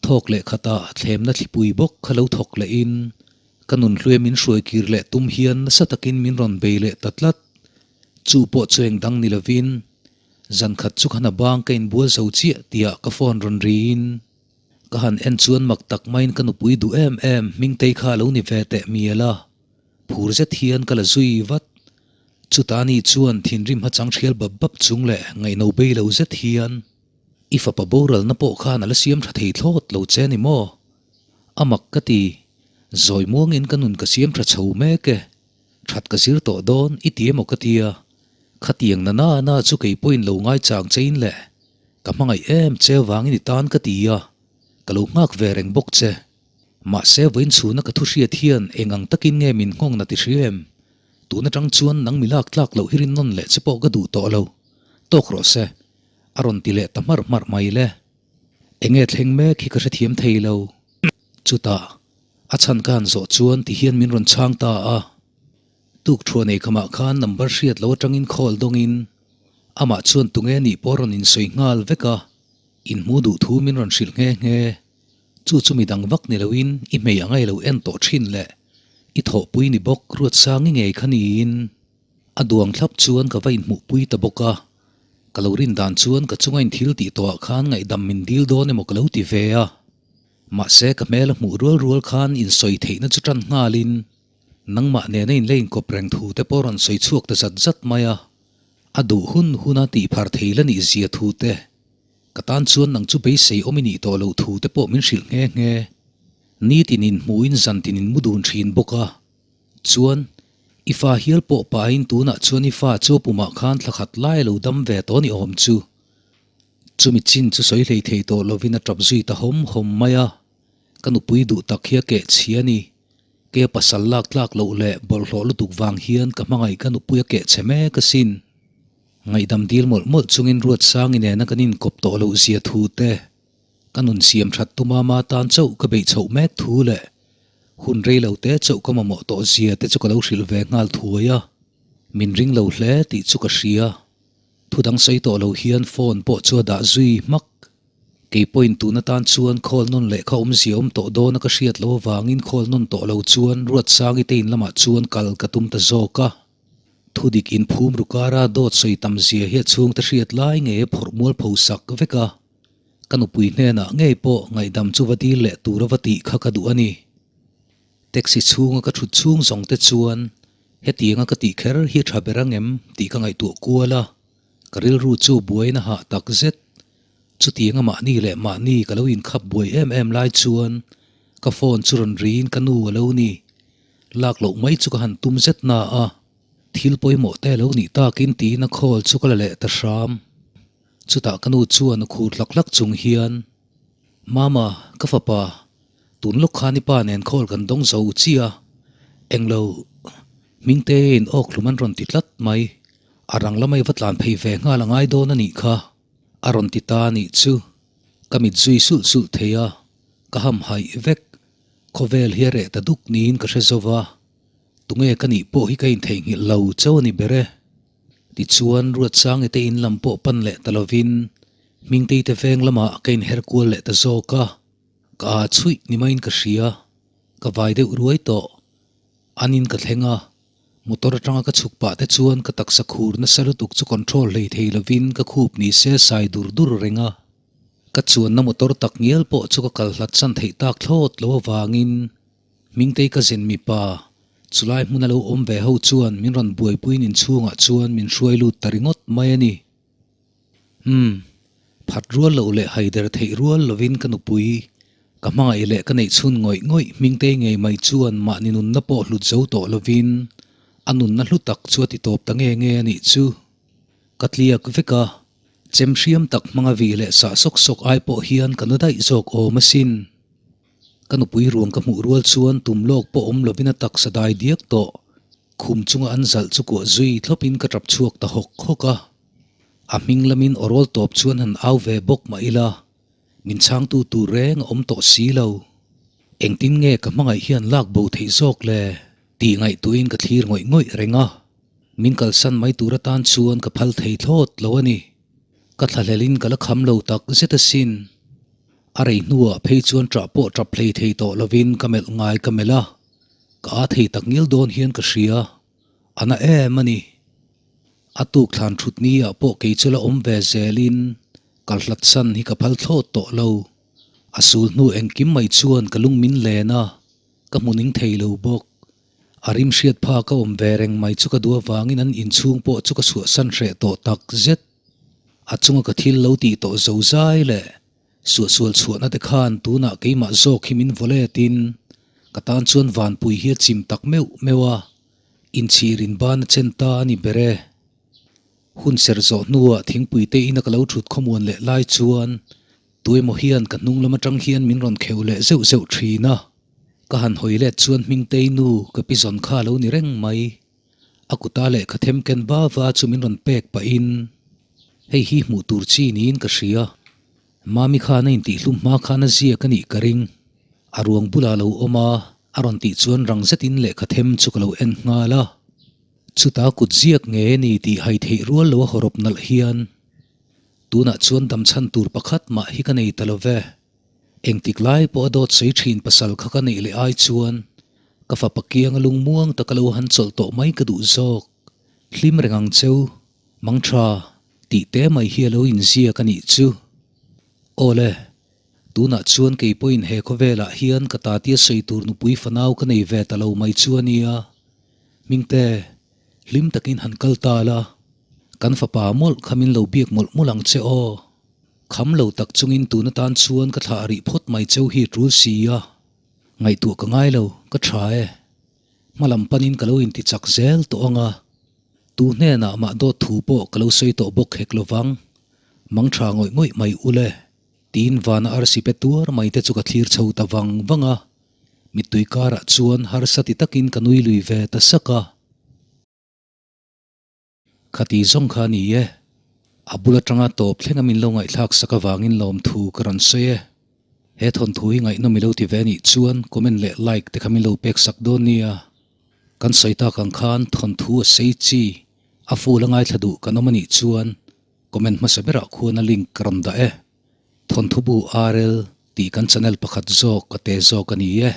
thawk leh khatah thlemna thlipui bawk kha lo thawk lehin ka nunhluia min hruai kir leh tum hian nasa takin min rawn bei leh ta tlat. Chu pawh chu eng dang ni lovin zan khat chu khan a bang ka inbual zo chiah tihah ka phone rawn riin ka han en chuan mak tak maiin ka nupui duh em em Hmingtei kha a lo ni ve teh mial a. Phur zet hian ka la zui vat. Chutah ni chuan thinrim hachang thial bap bap chung leh ngaihno bei lo zet hian, I fapa boralna pawh khan a la siam tha thei thlawt lo che ni maw? A mak ka ti. Zawi muangin ka nun ka siam tha chho mek e. That ka zir tawh dawn i ti emaw ka tia. Khatiang na na na chu kei pawhin lo ngaichang chein le. Ka hmangaih em che vangin i tan ka ti a. Ka lo nghak ve reng bawk che. Mahse vawiin chhuna ka thu hriat hian eng ang takin nge min nghawng na ti hria em? Tun atang chuan nang mi lak tlak loh hi rin nawn leh che pawh ka duh tawh lo. Tawk rawh se. A rawn ti leh ta hmarh hmarh mai le. Enge thleng mek hi ka hrethiam thei lo. Chutah, a chhan ka han zawh chuan ti hian min rawn chhang ta a. Tuk thuah nei khamah khan number hriat lo atangin call dawngin amah chuan tunge nih pawh a rawn insawi nghal vek a, inhmu duh thu min rawn hrilh nghe nghe. Chu chu midang vak ni loin i hmei anga i lo en tawh thin leh i thawhpui ni bawk Ruatsangi ngei kha niin a duang thlap chuan ka va inhmuhpui ta bawk a. Ka lo rin dan chuan ka chunga inthil tih tawhah khan ngaihdam min dil dawn emaw ka lo ti ve a. Mahse ka hmel a hmuh rual rual khan insawi theihna chu tan nghalin nangmah nena in la inkawp reng thu te pawh rawn sawi chhuak ta zat zat mai a. A duh hun huna tihphar thei la nih zia thu te, ka tan chuan nang chu beisei awm i nih tawh loh thu te pawh min hrilh nghe nghe. Nitin inhmuhin zantin in mu dun thin bawk a. Chuan, i fa hial pawh pahin tunah chuan i fa chu a pumah khan thla khat lai a lo dam ve tawh ni awm chu. Chumi chin chu sawi hlei thei tawh lovin a tap zui ta hawm hawm mai a, ka nupui duh tak hi a keh chhi a ni. Kei a pasal lak tlak loh leh bawlhhlawh lutuk vang hian ka hmangaih ka nupui a keh chhe mek asin. Ngaihdam dil mawlh mawlh chungin Ruatsangi nena kan inkawp tawh loh zia thu te, ka nun siam that tuma ma tan chauh ka beih chhoh mek thu leh hun rei lo te chauh ka mamawh tawh zia te chu ka lo hrilh ve nghal thuai a, min ring lo hle tih chu ka hria. Thu dang sawi tawh lo hian phone pawh chu a dah zui hmak. Kei pawhin tun atan chuan call nawn leh kha awmzia awm tawh dawna ka hriat loh avangin call nawn tawh lo chuan Ruatsangi te in lamah chuan kal ka tum ta zawk a. Thu dik inphum ru kara dawt sawi tam zia hi a chhungte hriat lai ngei a phawrh mual pho sak vek a. Ka nupui hnenah ngei pawh ngaihdam chu va dil leh tur a va tih kha ka duh a ni. Taxi chhunga ka thut chhung zawng te chuan hetianga ka tih kher hi tha ber ang em tih ka ngaihtuah kual a, ka rilru chu buaina hah tak zet. Chutianga mahni leh mahni ka lo inkhap buai em em lai chuan ka phone chu rawn riin ka nu a lo ni. Lak loh mai chu ka han tum zet na a, thil pawimawh te a lo nih takin tiin a call chu ka la leh ta hram. Chutah ka nu chuan a khur hlak hlak chung hian, Mama, ka fapa, tun lawk khan i pa nen call kan dawng zo chi a, englo Hmingte in awk hlum an rawn ti tlat mai, a rang lamah i va tlan phei ve nghal a ngai dawn a nih kha, a rawn ti ta a nih chu. Ka mit zui sulh sulh thei a, ka ham haih vek. Khawvel hi a reh ta duk niin ka hre zo va, tunge ka nih pawh hi ka intheihnghilh lo chauh a ni ber e. Tichuan, Ruatsangi te in lam pawh pan leh ta lovin Hmingtei te veng lamah ka inher kual leh ta zawk a, ka aa chhuih ni maiin ka hria, ka vai deuh ruai tawh. An in ka thleng a, motor atanga ka chhuk pah te chuan ka taksa khur nasa lutuk chu control hlei thei lovin ka khup ni se sai dur dur reng a. Ka chuanna motor tak ngial pawh chu ka kal hlat san theih tak thlawt lo avangin Hmingtei ka zen mipa chulai hmuna lo awm ve ho chuan min rawn buaipuiin inchhungah chuan min hruai lut ta ringawt mai a ni. Umm, phat rual loh leh haider theih rual lovin ka nupui, ka hmangaih leh ka neih chhun ngawih ngawih Hmingtei ngei mai chuan mahni nunna pawh hlut zo tawh lovin a nunna hlu tak chu a ti tawp ta nge nge a nih chu. Ka tliak vek a, chem hriam tak hmanga vih leh sah sawk sawk ai pawh hian ka na daih zawk awm asin. Ka nupui ruang ka hmuh rual chuan tum lawk pawh awm lovin a taksa dai diak tawh. Khum chunga an zalh chu kuah zui thlawpin ka tap chhuak ta hawk hawk a. A hming lamin aw rawl tawp chuan han au ve bawk mah ila, min chhangtu tur reng a awm tawh si lo. Engtin nge ka hmangaih hian lak bo theih zawk le? tih ngaihtuahin ka thlir ngawih ngawih reng a. Min kalsan mai tur atan chuan ka phal thei thlawt lo a ni. Ka thlahlelin ka la kham lo tak zet asin. A rei hnuah phei chuan ṭah pawh ṭap hlei thei tawh lovin ka melh ngai ka melh a, ka â thei tak ngial dawn hian ka hria, a na em a ni. A tuk thlan ṭhut ni ah pawh kei chu la awm ve zelin kal hlat san hi ka phal thlawt tawh lo. A sul hnu engkim mai chuan ka lung min len a, ka hmu ning thei lo bawk. A rim hriat phak a awm ve reng mai chu ka duh avangin an inchhung pawh chu ka chhuahsan hreh tawh tak zet. A chunga ka thil lo tih tawh zo zai leh suahsual chhuahna te khan tunah keimah zawk hi min vaw letin ka tan chuan vanpui hi a chim tak meuh meuh a, inchhir inban a chen ta a ni ber e. Hun serh zawh hnuah thingpui te ina ka lo thut khawmuan leh lai chuan tuemaw hian ka hnung lam atang hian min rawn kheuh leh zeuh zeuh thin a, ka han hawi let chuan Hmingtei nu ka pi zawn kha a lo ni reng mai. A kuta lehkha them ken va va chu min rawn pek pahin, Hei hi hmuh tur chi niin ka hria. Mami khan a intihhlum hma khan a ziak a nih ka ring. A ruang bulah a lo awm a, a rawn tih chuan rang zetin lehkha them chu ka lo en nghal a. Chuta kut ziak nge ni tih hai theih rual lo a hawrawp nalh hian tunah chuan damchhan tur pakhat mah hi ka nei ta lo ve. Engtik lai pawh a dawt sawi thin pasal kha ka neih leh ai chuan ka fapa kianga lungmuang taka lo han chawlh tawh mai ka duh zawk. Hlim reng ang cheu, mang tha tih te mai hi a lo inziak a nih chu. Awle, tunah chuan kei pawhin he khawvelah hian ka tatia sawi tur nupui fanau ka nei ve ta lo mai chu a nia. Hmingte, hlim takin han kal ta la, kan fapa mawlh kha min lo biak mawlh mawlh ang che aw. Kham lo tak chungin tun atan chuan ka thlah rih phawt mai cheu hi tul si a, ngaihtuah ka ngai lo, ka tha e. Hma lam panin ka lo inti chak zel tawh ang a, tu hnenah mah dawt thu pawh ka lo sawi tawh bawk hek lo vang. Mang tha ngawih ngawih mai ule, tiin vana arsi pe tuar mai te chu ka thlir chho ta vang vang a, mittui karah chuan harsa ti takin ka nui lui ve ta sak a. Khati zawng kha a ni e. A bul atanga tawp thlenga min lo ngaihthlak sak avangin lawmthu ka rawn sawi e. He thawnthu hi ngaihnawm i lo ti ve anih chuan comment leh like te kha min lo pek sak dawn nia. Kan sawi tak ang khan thawnthu a sei chi, a full a ngaithla duh kan awm anih chuan comment hmasa berah khuan a link ka rawn dah e. Thawnthu bu RL tih kan channel pakhat zawk a te zawk a ni e.